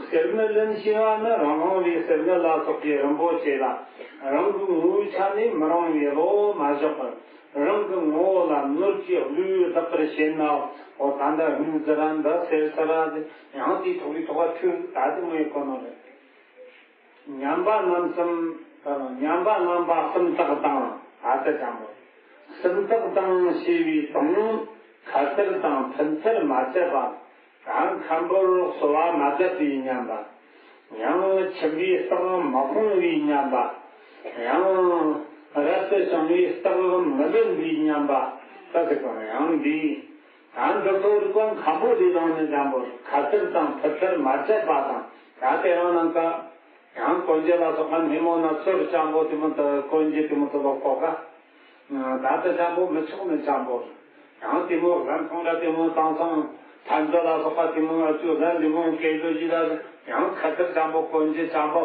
གསེར་དངུལ་ལེན་ཤེས་པ་ནི་རང་དབང་བའི་གསེར་དངུལ་ལ་སོགས་པའི་རིན་པོ་ཆེ་ལ་རང་གི་ངོ་བོའི་ཆ་ནས་མི་རུང་བའི་བློ་མ་བཞག་པར་རང་གི་ངོ་བོ་ལ་ནོར་གྱི་བློས་བརྟག་པར་བྱེད་ན། འོ་ད་ལྟ་དངུལ་ཟེར་ར་འདི་གསེར་ཟེར་ར་ཡང་དེའི་ཐོག་གི་ཐོག་ག་ཁྱོད་ད་དེ་མོ་ཡི་གོ་ནོ་རེད། ཉམས་པ་རྣམ་གསུམ། ཉམས་པ་རྣམ་པ་གསུམ་དག་དང་ད་ལྟ་ཅང་པོ། གསུམ་དག་དང་ཞེས་པའི་དང་ཁ་ཐུར་དང་ཕན་ཐུར་མ་བྱས་པ། ད་མཁན་པོར་གསོལ་བ་མ་བཏབ་པའི་ཉམས་པ། ཡང་ཁྱིམ་པའི་རྟགས་མ་སྤངས་པའི་ཉམས་པ། ཡང་རབ་ཏུ་བྱུང་བའི་རྟགས་མི་ལེན་པའི་ཉམས་པ། ད་ཟེར་གོ་ཡང་འདི། ད་འདི་ཚོ་རིགས་པ་མཁན་པོ་དེ་དང་ནི་འཇམ་པོར་ཁ་ཐུར་དང་ཕུ་ཐུར་མ་བྱས་པ་དང་ད་དེ་རང་ནང་ཀ། ཡང་གོན་རྒྱུ་ལ་སོགས་པ་སྣེ་མོ་ན་ཚུར་སྤྱང་པོ་དེ་མོ་དུ་གོན་རྒྱུ་དེ་མོ་དུ་ལོག་གོ་ཀ། ད་ལྟ་སྤྱང་པོ་མི་ཆོག་ནི་སྤྱང་པོ། ཡང་དེ་མོ་རང་ཁོང་ར་དེ་མོ་དང་སང་ཐན་ཚ་ལ་སོགས་པ་དེ་མོ་ཨ་ཅུ་ར་འདི་མོ་སྐད་ལོ་ཡི་ལ་ཡང་ཁ་ཐུར་སྤྱང་པོ་གོན་རྒྱུ་སྤྱང་པོ།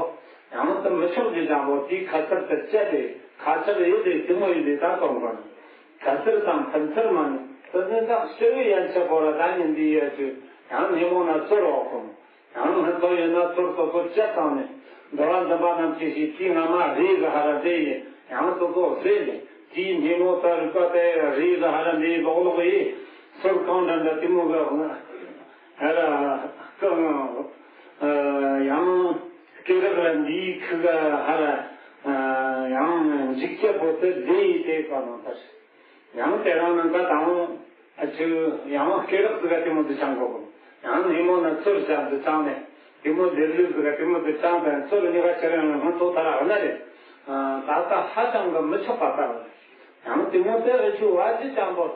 ཡང་དུ་མི་ཆོག་རྒྱུ་སྤྱང་པོ་དེའི་ཁ་ཐུར་དུ་བཅད་དེ་ཁ་ཆག་ཡོད་དེ་དེ་མོ་ཡིན་དེ་ད་གཏོང་དགོས་ནི། ཁ་ཐུར་དང་ཕན་ཐུར་མ་ནི་དུ་ནི་ད་ཤི་བའི་ཡན་ཆད་པོ་ར་ད་ཉིན་འདི་ཡོད་ཅུ་ཡང་སྣེ་མོ་ན་ཚུར་འོག་གོ། ཡང་སྔོན་ཐོག་ཡོད་ན་ཚུར་ཚུར་ཚུར་བཅད་བཏང་ནས་འགྲོ་བ་འདུན་པ་རྣམས་ཀྱིས་ཤིག་དེའི་སྔ་མ་རེས་གི་ཧ་ར་འདྲེ་ཡིན་ཡང་ཚུར་ཚུར་བཟོས་ནས་དེའི་སྣེ་མོ་ལྟར་བཀའ་དེ་རེས་གི་ཧ་ར་འདྲེ་ལོག་ལོག་ཡིན་ཚུར་གང་འདྲ་འདྲ་དེ་མོ་གི་ཧ་ར་གང་ཡང་སྐེ་རགས་ར་འདིའི་ཁུ་ག་ཧ་ར་ཡང་འཇིགས་སྐྱ་པོ་དེ་བཟླས་ཡིན་དེ་ག་ནང་ལྟར། ཡང་དེ་རང་ནང་ཀ་དང་ཨ་ཆུ་ཡང་སྐེ་རགས་ཟིག་ག་དེ་མོ་དུ་བཅང་དགོས་གོ། ཡང་སྣེ་མོ་ན་ཚུར་བཅང་དུ་བཅང་ནས་དེ་མོ་ལེར་ལེར་ཟིག་ག་དེ་མོ་དུ་བཅང་དང་ཚུར་གཉིས་ཀ་ཆེ་རང་ཡང་ཧང་ཐོག་ཐ་ར་ཨ་ན་རེད། ད་ལྟ་ཧ་ཅང་གི་མི་ཆོག་པ་ལྟ་བུ། ཡང་དེ་མོ་དེ་ཨ་ཆུ་བ་ཅི་བཅང་དགོས།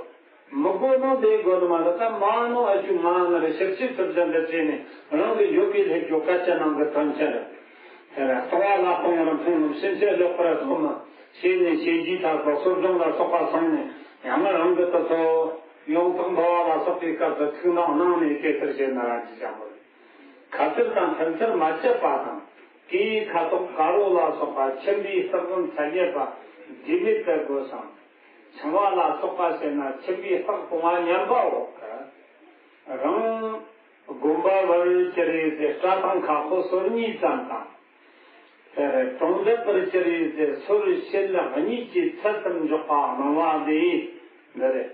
མི་དགོས་ནོ་དེ་དགོས་ནི་མ་རེད། ད་མ་ནོ་ཨ་ཆུ་མ་ན་རེ་ཤིར་ཆི་ཚུར་བཅང་འདི་བྱས་ནས་རང་གི་ཡོད་པའི་ལྷད་རྒྱུ་སྐད་ཆ་ནང་གི་དོན་ཆེན་རེད། དེ་ལ་ལྟུང་བ་ལ་ལྟུང་བར་མཐོང་ངམ་ཕྱིན་ཆད་ལེགས་པར་སློབ་མ་ཞེས་ནས་བྱས་རྗེས་ཐར་པ་གསོ་སྦྱོང་ལ་སོགས་པ་སོང་ནས་ཡང་རང་གི་དུ་ཚོ་ཡོངས་གྲགས་འབུལ་བ་ལ་སོགས་པའི་སྐབས་སུ་ཐུགས་སྣང་གནང་ནས་དེ་ལྟར་བྱས་ན་ར་ཅི་བྱ་དགོས། ཁ་ཐུར་དང་ཕན་ཐུར་མ་བྱེད་པ་དང་། གེའི་ཁ་དོག་དཀར་པོ་ལ་སོགས་པ་ཁྱིམ་པའི་རྟགས་ཙམ་ཚད་མྱེད་པ་དགེ་མེད་དུ་དགོས་སམ། འཆིང་བ་ལ་སོགས་པ་བྱས་ན་ཁྱིམ་པའི་རྟགས་སྤོང་བ་ཉམས་པའོ། རང་དགོན་པ་བར་གྱི་རེད་ཟེར། སྐྲ་དང་ཁ་ཕོ་སོར་གཉིས་ཙམ་དང་། དེར་གྲོང་འདབས་བར་གྱི་རེད་ཟེར། སོར་ཕྱེད་གཉིས་ཀྱི་ཚད་དུ་འཇོག་པ་གནང་བ་འདི་འདི་རེད།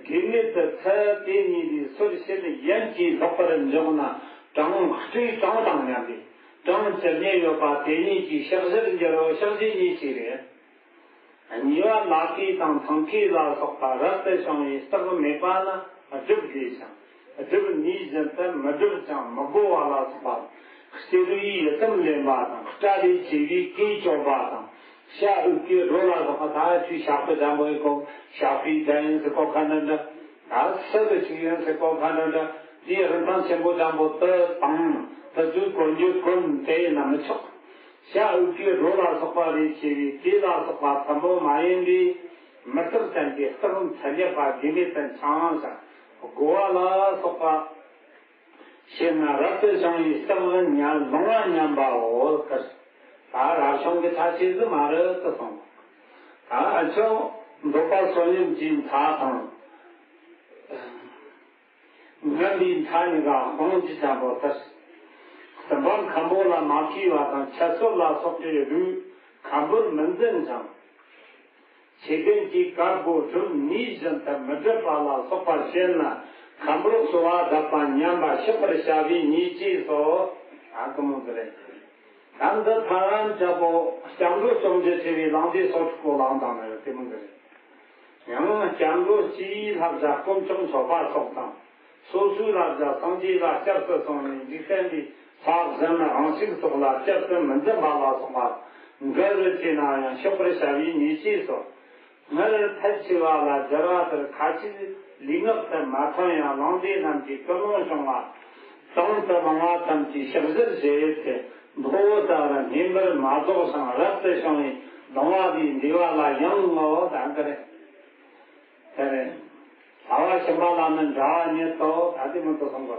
དགེ་མེད་དུ་ཚད་དེ་གཉིས་ལས་སོར་ཕྱེད་ཡན་གྱིས་ལྷག་པར་འཇོག་ན་གྲངས་སྤྲེའུ་གྲངས་དང་མཉམ་པས་གྲངས་ཇི་སྙེད་ཡོད་པ་དེ་གཉིས་ཀྱི་ཕྱག་བཞིར་འགྱུར་རོ། ཕྱག་བཞི་གཉིས་ཤིག་རེད། གཉིས་པ་ལ་གེ་དང་ཐང་གེ་ལ་སོགས་པ་རབ་ཏུ་བྱུང་བའི་རྟགས་མེད་པ་ན་སྒྲུབ་དགོས་ཤིང་། སྒྲུབ་ནུས་བཞིན་དུ་མི་སྒྲུབ་ཅིང་མི་གོ་བ་ལ་སོགས་པ། སྤྱིར་བའི་ཡིད་ཙམ་ལེན་པ་དང་། སྐྲ་ལས་ཆེ་བའི་གོས་གྱོན་པ་དང་། ཤ་འུག་གི་རོ་ལ་སོགས་པ། ད་ཆུའི་ཤ་ཁུ་འཇམ་པོ་ཡིན་གོ། ཤ་ཁུའི་དྲན་ཡིན་ཟེར་གོ་ཁ་འདྲ་འདྲ། ད་སུ་གི་ཅིག་ཡིན་ཟེར་གོ་ཁ་འདྲ་འདྲ། དེའི་རིན་ཐང་ཆེན་པོ་འཇམ་པོ་དུ་དང་དུ་ཚོའི་གོན་རྒྱུ་གོན་དེ་ཡིན་ན་མི་ཆོག་ཤ་འུག་གི་རོ་ལ་སོགས་པ་ལས་ཆེ་བའི་གོས་ལ་སོགས་པ་ཐུན་མོང་མ་ཡིན་པའི་མི་རྟག་ཅན་གྱི་རྟགས་ཚད་མེད་པ་དགེ་མེད་དུ་འཆང་ཞིང་། རྒོལ་བ་ལ་སོགས་པ། ཞེ་ན་རབ་ཏུ་བྱུང་བའི་སྟག་རི་ཉ་ལོང་བ་ཉམས་པའོ། ད་རབ་བྱུང་གི་ཐ་ཆད་ཟིག་མ་རེད་དུ་སོང་། ད་ཨ་ཆོ་འདོད་པ་བསོད་སྙོམས་ཀྱི་མཐའ་དང་། ངན་པའི་མཐའ་གཉིས་ཀ་སྤང་རྒྱུ་ཆེན་པོ་ལྟར། སྲིན་པོ་མཁན་པོ་ལ་མ་མཁས་པ་དང་ཆབ་སྲིད་ལ་སོགས་པའི་རིགས་མཁན་པོར་མི་འཛིན་ཅིང་། ཆོས་ལྡན་གྱི་བཀའ་བསྒོ་སྒྲུབ་ནུས་བཞིན་དུ་མི་སྒྲུབ་པ་ལ་སོགས་པ་བཤད་ན། མཁན་པོར་གསོལ་བ་གདབ་པ་ཉམས་པ་བཤགས་པར་བྱ་བའི་ཉེས་བྱས་སོ། ཨ་ཀི་མོ་ཟེར་རེད། ད་འདི་ཐ་རམ་ཅག་པོ་སྐྱབས་འགྲོ་སྐྱོང་རྒྱུ་ཆེ་བའི་ལང་དེ་སོགས་ཀོ་ལང་དང་ནི་དེ་མོ་ཟེར་རེད། ཡང་སྐྱབས་འགྲོ་སྤྱིའི་བསླབ་བྱ་དཀོན་མཆོག་མཆོད་པ་སོགས་དང་། སོ་སོའི་བསླབ་བྱ་སངས་རྒྱས་ལ་སྐྱབས་སུ་སོང་ནས་འཇིག་རྟེན་པའི་ལྷ་གཞན་དབང་ཕྱུག་སོགས་ལ་སྐྱབས་སུ་མི་འཛིན་པ་ལ་སོགས་པ་འགའ་རུ་བྱས་ན་ཡང་བཤགས་པར་བྱ་བའི་ཉེས་བྱས་སོ། སྔར་ཕལ་ཆེ་བ་ལ་སྦྱར་བ་ལྟར་ཁ་ཅིག་ལུས་ངག་ཏུ་མ་ཐོན་ཡང་ལང་དེ་རྣམས་ཀྱིས་ཀུན་སློང་བྱུང་བ། དང་དུ་ལོང་བ་ཙམ་གྱིས་བཤགས་བཞིར་བྱེད་དེ། མདོ་ལྟར་བསྙེན་པར་མ་རྫོགས་ཤིང་རབ་ཏུ་བྱུང་བའི་ལོང་བ་ལས་འདས་པ་ལ་ཡང་ངོ་བོ་དང་གི་རེད། དེ་རེད། ལྷ་བ་ཤམ་བྷ་ལ་ནི་འདྲ་བ་ཉིད་དོ། ད་དེ་མི་དོ་གསུང་གོ།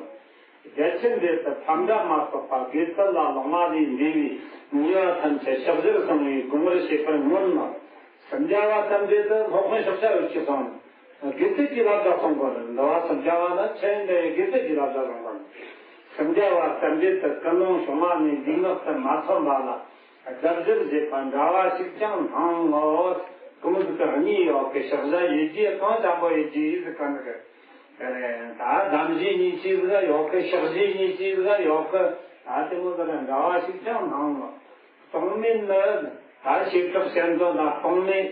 རྒྱལ་ཆེན་འདི་ལྟར་ཕམ་འདྲ་མ་གཏོགས་པ་དགེ་ཚུལ་ལ་ལོང་བ་ལས་འདས་པའི་ཉེས་པ་ཐམས་ཅད་བཤགས་བཞིར་སོང་བའི་དགོངས་པར་བྱེད་པར་མངོན་ནོ། སུམ་བརྒྱ་བ་ཙམ་དེ་དུ་སློབ་དཔོན་ཕྱོགས་ཆ་ཡོད་ཅེས་གསུངས། དགེ་ཚུལ་གྱི་བསླབ་བྱ་གསུང་གོ། འདི་བ་སུམ་བརྒྱ་བ་ནི་ཆེན་འདི་དགེ་ཚུལ་གྱི་བསླབ་བྱ་གསུང་གོ། སུམ་བརྒྱ་བ་ཙམ་དེ་དུ་ཀུན་སློང་བྱུང་བ་ནས་ལུས་ངག་ཏུ་མ་ཐོན་པ་ལ། སྒྲ་བསྒྱུར་བྱེད་པ་འདྲ་བ་ཞིག་ཀྱང་སྣང་ངོ་། ཀུན་གཟིགས་ཀྱི་གཉིས་ཡོད་ཀི་ཕྱག་བཞག་ཡོད་རྒྱུ་གང་ཅག་པོ་ཡོད་རྒྱུ་ཡིན་ཟིག་ག་འདུག་གི། ད་གདམས་བྱེད་གཉིས་ཅི་ཟིག་ཡོད་ཀི་ཕྱག་བྱེད་གཉིས་ཅི་ཟིག་ཡོད་ཀི། ད་དེ་མོ་ཟིག་འདྲ་བ་ཞིག་ཀྱང་སྣང་ངོ་། སྟོང་མེད་ནི་ད་བྱེ་བྲག་གཞན་དོན་དང་སྟོང་མེད།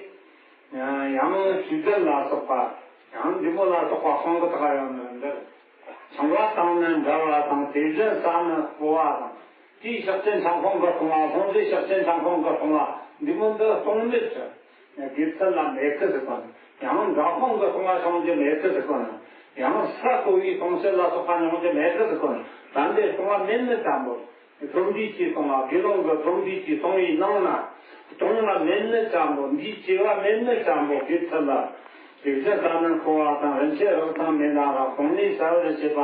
ཡང་ཤུགས་ལྡན་ལ་སོགས་པ། ཡང་འདི་མོ་ལ་སོགས་པ་སྤང་གི་དག་ཡོད་ནི་འདིར། འཆིང་བ་དང་ནི་འདྲ་བ་དང་དེ་བཞིན་ས་ནི་བསྐོ་བ་དང་། དེའི་ཕྱག་ཆེན་འཆང་ཁུང་གི་སྟོང་བ། ལྷུང་བཟེད་ཕྱག་ཆེན་འཆང་ཁུང་གི་སྟོང་བ། འདི་མོ་འདི་སྟོང་མེད་ཀྱི། དགེ་ཚུལ་ལ་མེད་ཀི་ཟེར་གོ་ནི། ཡང་འགག་སྟོང་གི་སྟོང་བ་འཆང་རྒྱུ་མེད་ཀི་ཟེར་གོ་ནི། ཡང་ས་བསྐོ་བའི་སྟོང་གསལ་ལ་སོགས་པ་འཆང་རྒྱུ་མེད་ཀི་ཟེར་གོ་ནི། ད་འདི་སྟོང་བ་མེད་ནི་ཙམ་པོ། སྡོམ་འདུས་ཀྱི་སྟོང་བ། དགེ་སློང་གི་སྡོམ་འདུས་ཀྱི་སྟོང་བའི་ནང་ན། སྟོང་བ་མེད་ནི་ཙམ་པོ། འདུས་བྱས་པ་མེད་ནི་ཙམ་པོ་དགེ་ཚུལ་ལ། དེ་བཞིན་ས་ནི་བསྐོ་བ་དང་། རིན་ཆེན་རག་དང་མེ་ལ་རག་གོང་ནས་ཟ་བར་བྱེད་པ།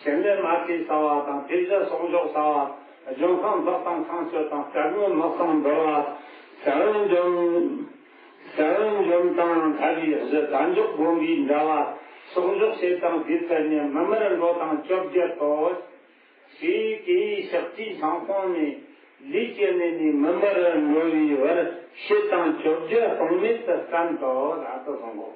ཞིང་ལས་མ་ཆས་ཟ་བ་དང་། དེ་བཞིན་གསོག་འཇོག་ཟ་བ། ལྗོན་ཤིང་འཛག་དང་ཁང་སྤྱོད་དང་། རྩྭ་སྔོན་མུག་དང་འདོར་བ། ས་བོན་འཇོམས། ས་བོན་འཇོམས་དང་ཐལ་བའི་གཞི། དལ་འབྱོར་བསྒོམ་པའི་འདྲ་བ། གསོག་འཇོག་བྱེད་དང་དགེ་ཚུལ་ཉིད། མི་མར་འགྲོ་དང་བཅོ་བརྒྱད་དོ། ཞེས་དེའི་ཕྱག་བྲིས་འཆང་ཁུང་ནས་ལུས་ཀྱི་གནས་ནས་མི་མར་འགྲོ་བའི་བར་ཕྱེད་དང་བཅོ་བརྒྱད་སྟོང་མེད་དུ་བསྟན་ཏོ། ལ་དུ་གསུང་གོ།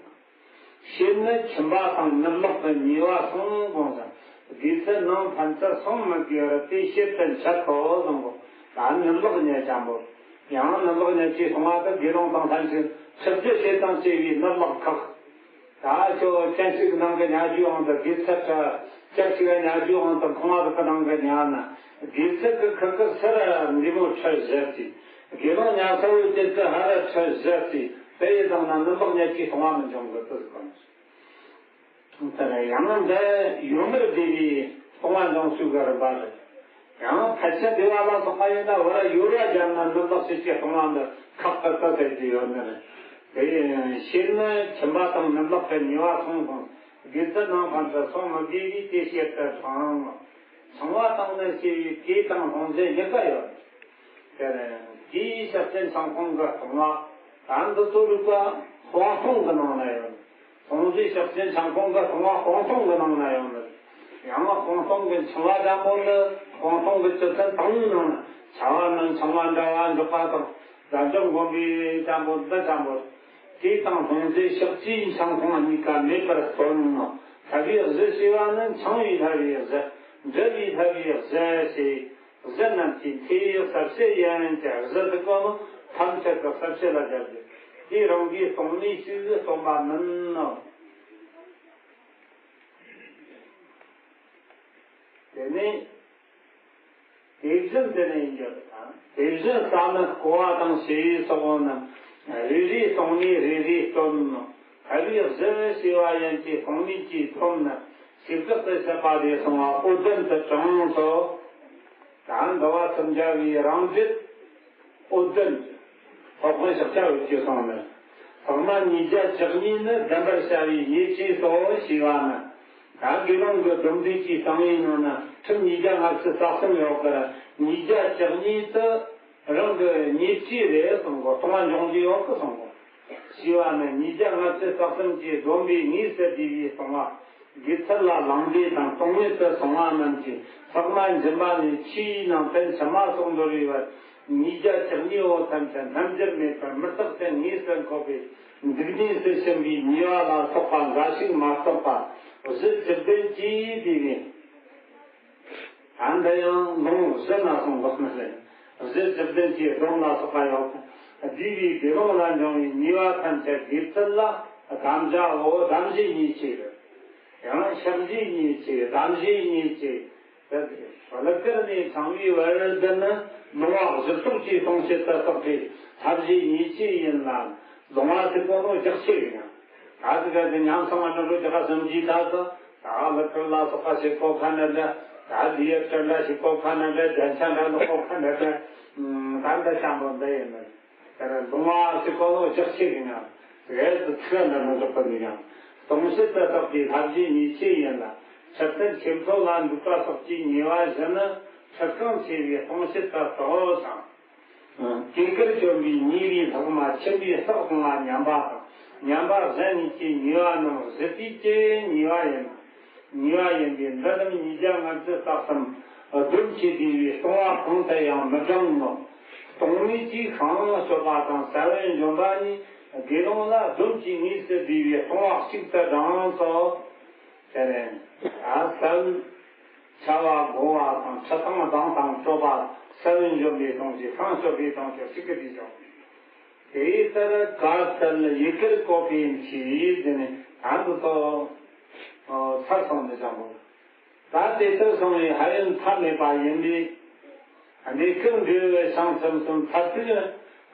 ཕྱེད་ནི་ཁྱིམ་པ་དང་ནུབ་ལོགས་ཀྱི་ཉེས་པ་གསུམ་སྤོང་ཞིང་། དགེ་ཚུལ་ནང་ཕན་ཚུན་སྲུང་མི་དགོས་པར་དེ་ཕྱེད་དུ་འཆད་དོ་གསུང་གོ། ད་ནུབ་ལོགས་ཉེས་ཅན་པོ། ཡང་ནུབ་ལོགས་ཉེས་ཀྱི་སྲུང་བ་དེ་དགེ་སློང་དང་ལྷན་ཅིག་ཁྲི་བརྒྱད་ཞེ་དང་བཅས་པའི་ནུབ་ལོགས་ཁག་ད་ཁྱོད་སྤྱན་གཅིག་ནང་གི་ཉ་རྒྱུའི་དབང་དུ་དགེ་ཚུལ་ཁྲི། སྤྱན་གཅིག་ཉ་རྒྱུའི་དབང་དུ་ཁང་བ་དུ་ཁ་ནང་གི་ཉ་ན། དགེ་ཚུལ་གི་ཁུར་གི་སུ་ར་འདི་མོ་ཁྲི་བཞི་ཅིག་དགེ་སློང་ཉ་ས་བོའི་དེ་ཚུལ་ཧ་ར་ཁྲི་བཞི་ཅིག་དེ་ཡི་དང་ན་ནུབ་ལོགས་ཉ་ཅིག་སྟོང་བ་མི་འབྱུང་གི་དུས་གང་། དེ་ལ་ཡང་འདི་ཡོད་མེད་བདེ་བའི་སྟོང་བ་འབྱུང་ཚུལ་གི་རིམ་པ་རེད། ཡང་ཕལ་ཆེར་བདེ་བ་ལ་སོགས་པ་ཡིན་ན་བར་ཡོད་ར་སྦྱར་ན་ནུབ་ལོགས་ཕྱེད་ཀྱི་སྟོང་བ་འདི་ཁག་ཏུ་ཏུ་ཟེར་གྱི་ཡོད་ནི་རེད། དེ་ཡིན་ཕྱེད་ནི་ཁྱིམ་པ་དང་ནུབ་ལོགས་ཀྱི་ཉེས་པ་སྲུང་དང་དགེ་ཚུལ་ནང་ཕན་ཚུན་སྲུང་མི་དགོས་པས་དེ་ཕྱེད་དུ་དྲངས། འཆིང་བ་དང་ནི་ཞེས་པའི་གོས་དང་ལྷུང་བཟེད་གཉིས་ཀ་ཡོད། དེར་དེའི་ཕྱག་ཆེན་འཆང་ཁུང་གི་སྟོང་བ། ད་འདི་ཚོ་རིག་པ་སྤང་སྟོང་གི་ནང་ན་ཡོད། ལྷུང་བཟེད་ཕྱག་ཆེན་འཆང་ཁུང་གི་སྟོང་བ་སྤང་སྟོང་གི་ནང་ན་ཡོད་ནི། ཡང་སྤང་སྟོང་གི་འཆིང་བ་འཇམ་པོ་ནི་སྤང་སྟོང་གི་སྤྱི་ཚན་དང་ནང་ན་འཆིང་བ་ནི་འཆིང་བ་འདྲ་བ་འཇོག་པ་དང་དལ་འབྱོར་བསྒོམ་པའི་འཇམ་པོ་འདི་འཇམ་པོ། གོས་དང་ལྷུང་བཟེད་ཕྱག་བྲིས་འཆང་ཁུང་གཉིས་ཀ་མེད་པར་སྟོན་ནོ། ཐལ་བའི་གཞི་ཞེས་པ་ནི་འཆིང་བའི་ཐལ་བའི་གཞི། འདྲུལ་བའི་ཐལ་བའི་གཞི་ཞེས། གཞི་རྣམས་ཀྱི་མཐའི་ས་བཅད་ཡན་གྱི་གཞི་དེ་གོ་ནོ་ཐམས་ཅད་ཀྱི་ས་བཅད་ལ་སྦྱར་ཏེ། དེའི་རང་གིས་སྟོང་ནི་ཞིག་སྟོན་པ་མིན་ནོ། དེ་ནས་དེ་བཞིན་དེ་ནས་ཡིན་རྒྱུ་དང་། དེ་བཞིན་ས་ནི་བསྐོ་བ་དང་ཞེས་སོགས་རྣམས་རེ་རེ་སྟོང་ནི་རེ་རེ་སྟོན་ནོ། ཐལ་བའི་གཞི་ཞེས་པ་ཡན་གྱི་སྟོང་ནི་གྱིས་སྟོན་ནི་ཞིབ་ཆ་དུ་བཤད་པ་ལས་གསུངས་པ་འོད་ལྡན་དུ་དྲངས་སོ། ད་འདི་བ་སུམ་བརྒྱ་བའི་རང་བཞིན་འོད་ལྡན། སློབ་དཔོན་ཕྱག་རྒྱ་འོད་ཀྱི་གསུང་ནི། ལྷག་མ་ཉིས་བརྒྱ་བཅུ་གཉིས་ནི་བསྡམ་པར་བྱ་བའི་ཉེས་བྱས་སོ་ཞེས་པ་ནི། ད་དགེ་སློང་གི་སྡོམ་བཟླས་ཀྱི་གསང་བའི་ནང་ན་ ཁྲིམས་ཉིས་བརྒྱ་ལྔ་བཅུ་རྩ་གསུམ་ཡོད་ཀྱི་ར། ཉིས་བརྒྱ་བཅུ་གཉིས་དེ་རང་གི་ཉེས་ཆད་རེད་གསུང་གོ། སྟོང་བ་འཇོག་རྒྱུ་ཡོད་གི་གསུང་གོ། ཞེས་པ་ནི་ཉིས་བརྒྱ་ལྔ་བཅུ་རྩ་གསུམ་གྱིས་བསྡོམས་པའི་དངོས་སུ་བསྡུས་པའི་སྟོང་བ། དགེ་ཚུལ་ལ་ལང་སྟེ་དང་སྟོང་ཉིད་དུ་སོང་བ་རྣམས་ཀྱི་ལྷག་མ་འབྱིན་པ་ནི་ཆོས་ནང་བསྟན་ཕྱི་མ་སོགས་འདོར་བའི་བར། ཉིས་བརྒྱ་བཅུ་གཉིས་པོ་ཐམས་ཅད་རྣམ་འགྱུར་མེད་པར་མི་རྟག་ཅན་དངོས་སུ་འཁོད་པའི་འདུག་གནས་སུ་ཕྱིན་པའི་ཉེས་པ་ལ་སོགས་པ་འགའ་ཞིག་མ་གཏོགས་པ་གཞི་བཅུ་བདུན་གྱིས་བསྡུས་པའི། ཨ། འདི་ཡང་ལུང་བཞི་ན་གསུངས་འདུག་ནི་རེད། གཞི་བཅུ་བདུན་གྱིས་སྡོམ་ལ་སོགས་པ་ཡང་བསྡུས་པའི་དགེ་སློང་ལ་འབྱུང་བའི་ཉེས་པ་ཐམས་ཅད་དགེ་ཚུལ་ལ་གདམས་བྱའོ། གདམས་བྱའི་ཉེས་བྱས་རེད། ཡང་ན་བཤགས་བྱའི་ཉེས་བྱས། གདམས་བྱའི་ཉེས་བྱས། དེ་ལ་ཀིར་ནས་ཚང་བའི་བར་དུ་ནི་ལུང་བ་བཞི་སྟོང་གི་སྟོང་བཤད་དུ་གཏོགས་པའི་ཐབས་བྱའི་ཉེས་བྱས་ཡིན་ལ། ལུང་བ་ཟེར་གོ་ནོ་རྒྱག་ཆེ་ཡིན་ཡང་། ད་ཟེར་ག་དེ་ཉམས་སོང་བ་ནི་རུ་རྒྱག་ག་སུམ་གྱིས་ད་ཟེར། ད་ལུ་ཀིར་ལ་སོགས་པ་བྱེད་གོ་ཁ་ན་འདྲ། ད་ལི་ཡ་ཀིར་འདྲ་བྱེད་གོ་ཁ་ན་འདྲ། རྒྱན་ཆ་འདྲ་ལོག་གོ་ཁ་ན་འདྲ། ད་འདྲ་ཤམ་པོ་འདི་ཡིན་ནི། དེར་ལུང་བ་ཟེར་གོ་ནོ་རྒྱག་ཆེ་གི་ན། དེ་ཚིག་འདི་མི་འཇོག་པ་ནི་ཡང་། སྟོང་བཤད་དུ་གཏོགས་པའི་ཐབས་ཀྱི་ཉེས་ཆད་ཡིན་ལ། ཕྱིར་འཐེན་ཆོས་མཐོ་ལ་འདུག་པ་སོགས་ཀྱི་ཉེས་པ་བཞི་ནི་ཁྲི་རྐང་ཆེ་བའི་སྟོང་བཤད་དུ་གཏོགས་ཤིང་། གོས་དཀར་གྱོན་པའི་ཉེ་བའི་ལྷག་མ་ཁྱིམ་པའི་ལྷག་ལྔ་ཉམས་པ་དང་ཉམས་པ་གཞན་གཉིས་ཀྱི་ཉེས་པ་རྣམས་གཞི་དུས་ཀྱི་ཉེས་པ་ཡིན། ཉེས་པ་ཡིན་པས་འདི་རྣམས་ཉིས་བརྒྱ་ལྔ་བཅུ་རྩ་གསུམ་བསྡོམས་ཀྱིས་བསྡུས་པའི་སྟོང་བ་གང་དུ་ཡང་མི་གྲངས་ངོ་། སྟོང་ཉིད་ཀྱིས་ཤིང་སྤྱོད་པ་དང་ས་བོན་འཇོམས་པ་ནི་དགེ་སློང་ལ་བསྡོམས་ཀྱིས་དངོས་སུ་བསྡུས་པའི་སྟོང་བ་གཅིག་ཏུ་བགྲངས་སོ། དེ་ནས་ས་བོན་བྱ་བ་བགོ་བ་དང་ཁྲི་སྟེང་གདང་དང་སྤྲོད་པ། ས་བོན་འཇོམས་པའི་སྟོང་གཞི། ཤིང་སྤྱོད་པའི་སྟོང་གཞི་གཅིག་གི་དུས་ཀྱང་། དེ་ལྟར་དགའ་བསལ་ཡི་གེར་བཀོད་པའི་མཆིས་ཟེར་ནས་ཨ་འདི་ཚོ་ཚར་སོང་ནས་བྱང་བོ། ད་དེ་ལྟར་སོང་བའི་ཕན་ཡོན་མཐའ་མེད་པ་ཡིན་པས། གནས་སྐབས་འབྲས་བུ་བྱང་སེམས་གསུམ། མཐར་ཐུག་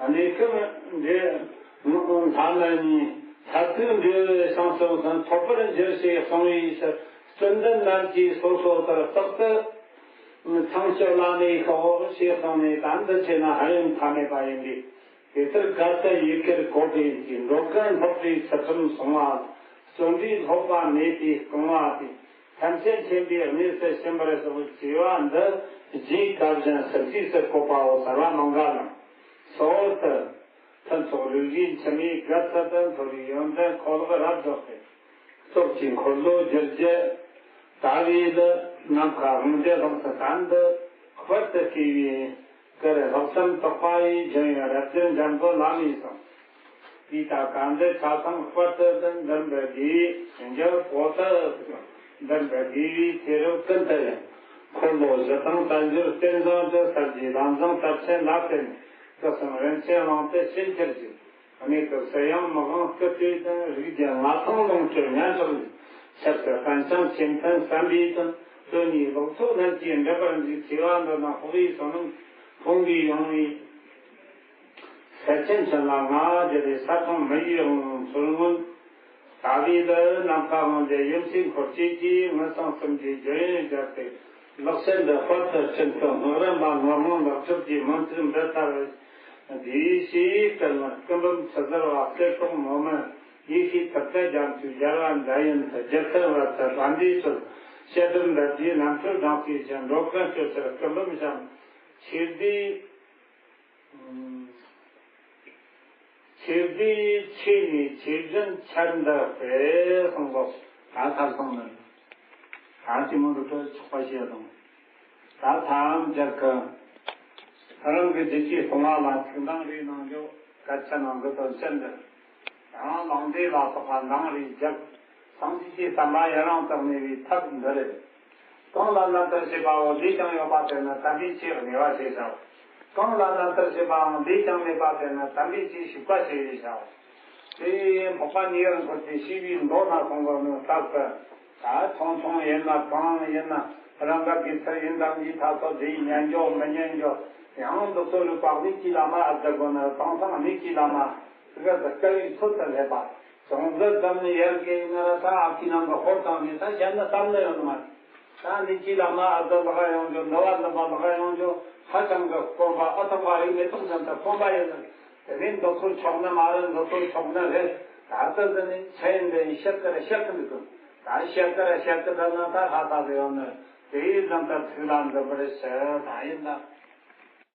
གནས་སྐབས་འབྲས་བུ་ལྷག་མ་གཉིས། མཐར་ཐུག་འབྲས་བུ་བྱང་སེམས་གསུམ་ཐོབ་པར་འགྱུར་ཞེས་གསུངས་པའི་ཕྱིར། བཅོམ་ལྡན་རྣམས་ཀྱིས་སོ་སོ་ལྟར་རྟག་ཏུ་ཚངས་སྤྱོད་བླ་མེད་ཤོག་ཅེས་གསུངས་ནས། ད་འདི་བྱས་ན་ཕན་ཡོན་མཐའ་མེད་པ་ཡིན་པས། དེ་ལྟར་དགའ་བསལ་ཡི་གེར་བཀོད་པའི་ཕྱིར། འགྲོ་ཀུན་སློབ་པའི་ཚུལ་ཁྲིམས་བསྲུང་བ། བརྩོན་འགྲུས་སློབ་པ་མེད་པའི་རྐང་བ་སྟེ། ཐམས་ཅད་མཁྱེན་པའི་གནས་སུ་ཕྱིན་པར་ཤོག་ཅེས་པ་འདི་རྗེའི་བཀའ་བཞིན་ཟུར་བཅོས་སུ་བཀོད་པའོ། སརྦ་མངྒ་ལཾ། སོར་དུ། ཕུན་ཚོགས་རིག་བྱེད་འཆི་མེད་དགའ་ཚལ་དུ། མཐོ་རིས་ཡོན་ཏན་འཁོར་ལོ་རབ་རྫོགས་ཏེ། སྟོབས་ཀྱི་འཁོར་ལོ་བསྒྱུར་རྒྱུ། ད་བའི་ལུ་ནམ་མཁའ་དབང་རྒྱལ་ལྷག་ཏུ་བརྟན་དུ་དཔལ་དུ་སྐྱེ་བའི་སྐུར་ལྷག་བསམ་དག་པ་ཡིས་བརྒྱུད་ཡོད་རབ་རྒྱན་འཇམ་མགོན་བླ་མའི་གསུང་། དེའི་ད་ག་འདི་ཆ་ཚང་དཔལ་དུ་འདི་འདིར་འབད་དགོས། འཇམ་པོ་དུ་འདིར་འབད་དགོས་པའི་ཚེ་རབས་ཀུན་ཏུ་ཡང་། འཁོར་ལོ་བཞི་དང་དལ་འབྱོར་རྟེན་བཟང་དུ། གསེར་གྱི་ལམ་བཟང་དར་ཆེན་ལ་བརྟེན། སྐུ་གསུམ་རིན་ཆེན་གླིང་དུ་ཕྱིན་ཁྱེར་ཞིང་། གནས་སྐབས་སུ་ཡང་མི་དབང་སྐུ་ཚེ་དང་། རིགས་རྒྱུད་མངའ་ཐང་ལོངས་སྤྱོད་སྙན་གྲགས་ལས། ཆབ་སྲིད་དཔལ་འབྱོར་ཁེ་ཕན་བསམ་པའི་དོན། དོན་གཉིས་ལོག་ཐོག་རྣམས་ཀྱིས་འགྲུབ་པར་འཇུག་ཅེས་པ་འདི་ནི་ཧོར་བུའི་བསོད་ནམས་ཕུང་བོས་ཡོང་བའི་ས་ཆེན་ཕྱིན་ལ་མངའ་བརྒྱུད་པའི་ས་ཁོངས་མི་ཡུལ་དབང་མཚོ་སྔོན། ད་བའི་ལུ་ནམ་མཁའ་དབང་རྒྱལ་ཡུམ་སྲས་འཁོར་བཅས་ཀྱིས་དངུལ་ཟངས་གསུམ་གྱི་རྒྱུན་བཞག་སྟེ། ལེགས་བཤད་འདི་དཔལ་དུ་བསྐྲུན་ཚུལ་སྔགས་རམས་པ་ངག་དབང་ལག་སྒྲུབ་ཀྱི་མིང་ཚིག་འདི་ལྟར་བསྡུས་ཞེས་བསྐུལ་ལ། སྐུ་འབུམ་ཆུ་ཟུར་བ་གསེར་ཏོག་མོ་མི་ཡེ་ཤེས་ཐུབ་བསྟན་རྒྱ་མཚོའི་རྒྱལ་བ་འདྲ་ཡིན་དུ། སྒྱུ་རྩལ་བར་དུ་དཔལ་ལྡན་ཚུལ། བཤད་སྒྲུབ་འདི་དུས་རྣམ་འཕྲུལ་སྦྲང་རྩིའི་ཆུ། འགྲོ་ཀུན་སྤྱོད་ཕྱིར་སྐུ་འབུམ་བཤམས། ཆོས་སྡེའི་ཆོས་སྡེའི་ཆོས་ནི་ཆོས་བཞིན་ཁྱད་འདུ་སྤེལ་གསུངས་སོ། ད་ཚར་སོང་ནི། ད་ཅི་མོ་འདུག་ཏུ་ཆོག་པ་བཤད་དང་། ད་ཐམས་ཅད་ཀྱི་རང་གི་བདེ་སྐྱིད་གཏོང་བ་ལ་ཐུགས་འདང་རེ་གནང་རྒྱུ་གལ་ཆེ་ནང་གི་དོན་ཆེན་འདི། ཡང་ལང་དེ་ལ་སོགས་པ་འདང་རེ་རྒྱག། སངས་རྒྱས་ཀྱི་བསྟན་པ་ཡུན་རིང་དུ་གནས་པའི་ཐབས་འདི་རེད། གང་ལ་ནན་ཏུར་བྱེད་པའང་ལས་ཀྱང་ཡོད་པ་དེ་ནི་དམ་པའི་ཆོས་གནས་པ་ཞེས་བྱའོ། གང་ལ་ནན་ཏུར་བྱེད་པའང་ལས་ཀྱང་མེད་པ་དེ་ནི་དམ་པའི་ཆོས་ཞུགས་པ་ཞེས་བྱའོ། དེ་འཕགས་པ་ཉེ་བར་འཁོར་གྱི་ཞེས་པའི་མདོ་ན་གསུངས་པ་ནི་སྐབས་སུ། ད་ཆུང་ཆུང་ཡིན་ན་གང་ཡིན་ན་རང་ག་གི་ཚུལ་ཡིན་དམ་གྱི་ཐ་ཚོ་དེ་ཡི་ཉན་འཇོག་མི་ཉན་འཇོག་ཡང་འདུག་ཚོ་ལུས་པ་གནས་ཀྱི་བླ་མ་ཨ་ཙི་གོ་ན་དེང་སང་གནས་ཀྱི་བླ་མ་ཟིག་ག་ཟིག་དཀའ་བའི་ཚོད་དུ་སླེབས་པ། ཅུང་ཟད་ཙམ་ནི་ཡར་རྒྱས་ཡིན་ན་ར་ད་ཨ་ཕའི་ནང་གི་ཧོར་དང་ནི་ད་གཞན་ན་བསམ་ནི་ཡོད་ནི་མ་རེད། ད་འདི་ཅི་ལ་མ་ཨ་ཙི་ལ་ག་ཡོང་རྒྱུ་འདི་བ་འདི་པ་ལ་ག་ཡོང་རྒྱུ་ཧ་ཅང་གི་དཀོན་པ་ཨ་ཐང་བ་རིག་མེད་ཐོག་ཙམ་དུ་དཀོན་པ་ཡིན་ནི། དེ་ནས་འདི་ཚོ་ཆོག་ནི་མ་རེད། འདི་ཚོ་ཆོག་ནི་རེད། ད་ལྟ་འདི་ནི་ཚེ་འདི་ཡི་ཤེས་ཀི་ར་ཤེས་ཀི་འདུག་གི། ད་ཤེས་ཀི་ར་ཤེས་ཀི་ད་ན་ད་ཧ་ད་ཟེར་ཡོང་ནི། དེའི་ཙམ་ད་ཚིག་ལ་འཛིན་པར་བྱེད་ད་ཡིན་ད།